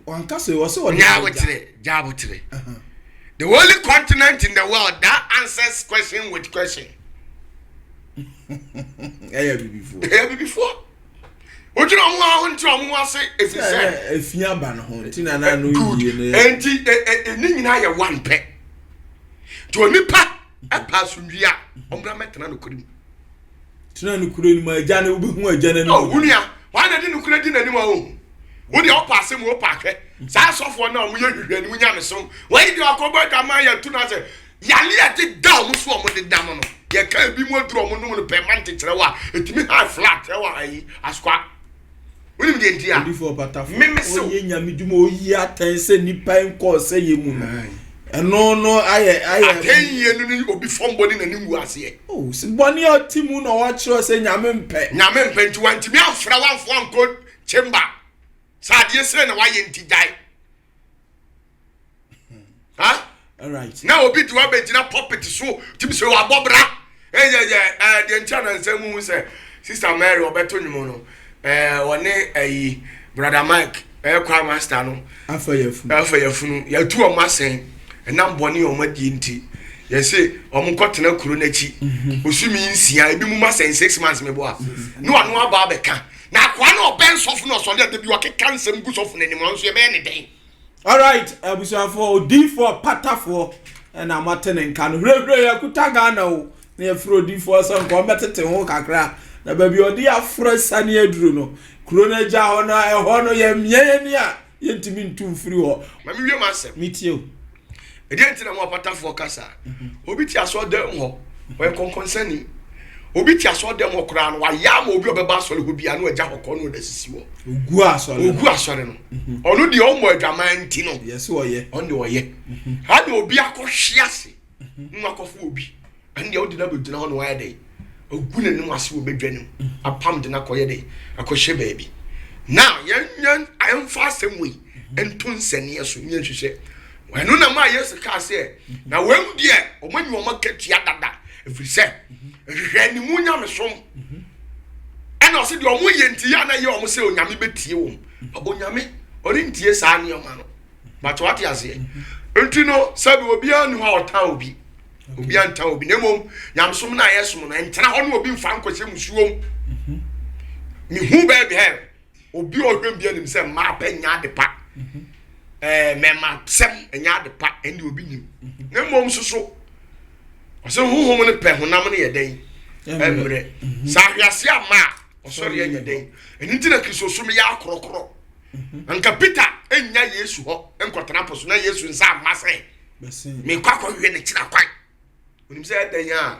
Wanka sɛ ɔsɛ ɔde Nyabotere, nyabotere. The only continent in the world that answers question with question. Ɛyɛ bibifoɔ. Ɛyɛ bibifoɔ. Wogyina ɔmo ho nti ɔmo ho ase efi sɛ. Efi aba no ho nti na na no yie no. Nti ne nyinaa yɛ one pɛ. Nti onipa ɛpɛ asomdwie a ɔmmra mɛtena nokorɛ mu. Tena nokorɛ no mu agya no wobɛhu agya no anim. Oh, wo nua, wɔn na di nokorɛ di n'anim a ohu. Wo deɛ ɔpɛ asɛm ɔpɛ ahwɛ. Saa asɔfoɔ no a wɔyɛ hwehwɛ anim nyamesom. Wɔyi deɛ ɔkɔbɔ adwaman yɛtu no asɛ. Yale a ɛde da wɔn so a wɔde dam no. Yɛka ebi mu aduru wɔn nom no pɛ ma ntekyerɛ wɔ a ɛtumi high flat ɛwɔ ayi asoa. Wonim deɛ nti a? Odifoɔ ɔpatafo, Meme se wo. ɔyɛ nyame dwuma, ɔyi atɛn sɛ nnipa nkɔɔ sɛ yɛ mu no. Ɛno no ayɛ ayɛ. Atɛn yie no ne obi fam bɔ ne n'anim gu aseɛ. Oh, sɛ bɔne a ɔte mu na ɔkyerɛ sɛ nyame mpɛ. Nyame mpɛ nti wantumi amfrɛ wamfo ankɔ chamber sɛ adeɛ sei na wayɛ nti gyae. Ha? Alright. Na obi de wabɛgyina pulpit so tumi sɛ wabɔ bra. Ɛyɛ yɛ ɛɛ deɛ nti a na nsɛm mu sɛ Sister Mary ɔbɛto nnwom no ɛɛ ɔne ɛyi Brother Mike ɛyɛ choir master no. Afa yafunu. Afa yafunu yɛtu wɔn asɛn ɛnam bɔne wɔn adie nti. Yɛse wɔn kɔtena kuro no akyi bosome nsia, ebi mu ma sɛn 6 months meboa ne wano aba abɛka. Na akoa no ɔbɛn sɔfo no, ɔsɔre a da bi ɔkeka nsɛm gu sɔfo no anim, ɔno nso yɛbɛyɛ ne dɛn? Alright, abusuafoɔ, odiifoɔ patafoɔ ɛna moate ne nka no. Hurɛhurɛ yɛkuta Ghana o, na yɛfrɛ odiifoɔ sɛ nka ɔmbɛtete ho kakra, na baabi a ɔde afra sane aduru no, kuro no agya hɔ no, ɛhɔ no yɛmmea yɛni a yɛntumi ntu mfiri hɔ. Ma mewie m'asɛm. Metie o. Ɛdeɛ nti na mo apatafoɔ kasa? Obi te asɔredan mu hɔ, ɔyɛ kɔnkɔnsani. Obi te asɔredan mu hɔ koraa no, wayɛ ama obi a ɔbɛba asɔre hɔ biara na wagya hɔ kɔ na ɔda sisi hɔ. Ogu asɔre no. Ogu asɔre no. Ɔno deɛ ɔmmɔ adwaman nti no. Yɛsɛ ɔyɛ. Ɔno deɛ ɔyɛ. Ha deɛ obi akɔhwe ase na wakɔfo obi. Ɛno deɛ wode no abɛgyina hɔ na wayɛ dɛn? Agu n'anim ase wɔ badwa no mu. Apam de no akɔyɛ dɛn? Akɔhyɛ baabi. Now yɛn yɛn yɛmfa asɛm wei nto nsɛnneɛ so ne yɛnhwehwɛ. Ɛno na maa Yesu kaa sɛ, na wɔn deɛ wɔn anyi wɔn akatua dada, ɛfiri sɛ nhwehwɛ animu nyamesom. Ɛna ɔse deɛ wɔn yɛ nti yɛ a na ɛyɛ wɔn sɛ Onyame bɛtie wɔn. Onyame ɔrentie saa nneɛma no. But wate aseɛ. Nti no sɛbi obiara nni hɔ a ɔtan obi. Obi antan obi na mmom nyamesom no a yɛsom no ɛntena hɔ ne obi mfa nkɔhyɛ musuom. Mehu baabi hɛ obi a ɔhwɛ bi anim sɛ mmaa pɛ nyɛ ade pa, ɛɛ mɛma sɛm nyɛ ade pa, ɛnde obi nim. Na mmom soso ɔsɛ honhom no pɛ, honam no yɛ dɛn? Ɛmmerɛ. Sɛ ahwease ama a ɔsɔre ɛnyɛ dɛn? Ɛno nti na Kristosom yɛ akorɔkorɔ. Nka Peter nnya Yesu hɔ nkɔtena po so na Yesu nsa amma sɛ mekɔ akɔhwehwɛ ne kyerɛ kwan. Onim sɛ ɛdɛn a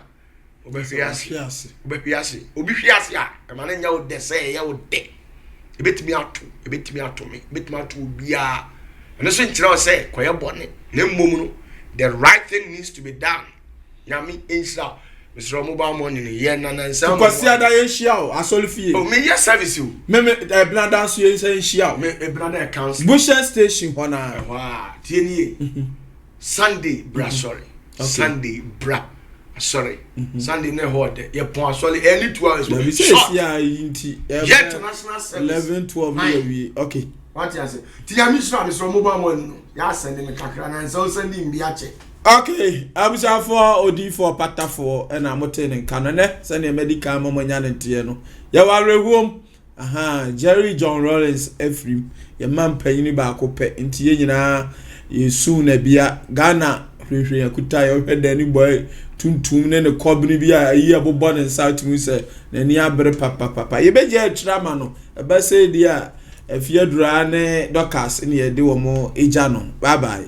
wobɛhwe ase, wobɛhwe ase. Obi hwe ase a ɛma no nyɛ wo dɛ sɛ ɛyɛ wo dɛ. Ɛbɛtumi ato, ɛbɛtumi ato me, ɛbɛtumi ato obiara. Ɛno nso nkyerɛ wo sɛ kɔyɛ bɔne, na mmom no the right thing needs to be done. Nyame nhyira. Mesrɛ mobile money no yɛ nanansa. Kwasi ada yɛn hyia o asɔre fie. O meyɛ service o. Meme ɛbenada nso yɛn nsa nhyia o. Me ɛbenada yɛ council. Bushen station hɔ naa. Ɛhɔ a tie nie. Sunday bra sɔre. Sunday bra asɔre. Sunday na ɛhɔ ɔdɛ yɛ pɔn asɔre ɛni 2 hours. Dabi sɛ esi a yi nti. Yɛ international service. 11 12 ne yɛ wie okay. Wate ase ti Nyame hyira me sɛ mobile money no yɛ asɛnde me kakra na nsɛ wosɛnde mbi akyɛ. Ok, abusuafoɔ, odiyifoɔ patafoɔ ɛna motee ne nka no ɛnɛ sɛdeɛ madi kan ma moanya ne nteɛ no. Yɛwɔ awerɛhoɔm. Aha, Jerry John Rawlings afirim. Yɛn mma mpanyini baako pɛ nti yɛn nyinaa yɛsu na bia Ghana hwehwɛ akuta yɛhwɛ Danny Boy tuntum ne ne kɔbene bi a ayi ɛbobɔ ne nsa tumi sɛ n'ani abere papapapa. Yɛbɛgye akyire ama no. Ɛbɛ sɛ di a Afie Aduraa ne Dorcas ne yɛde wɔn gya no. Bye bye.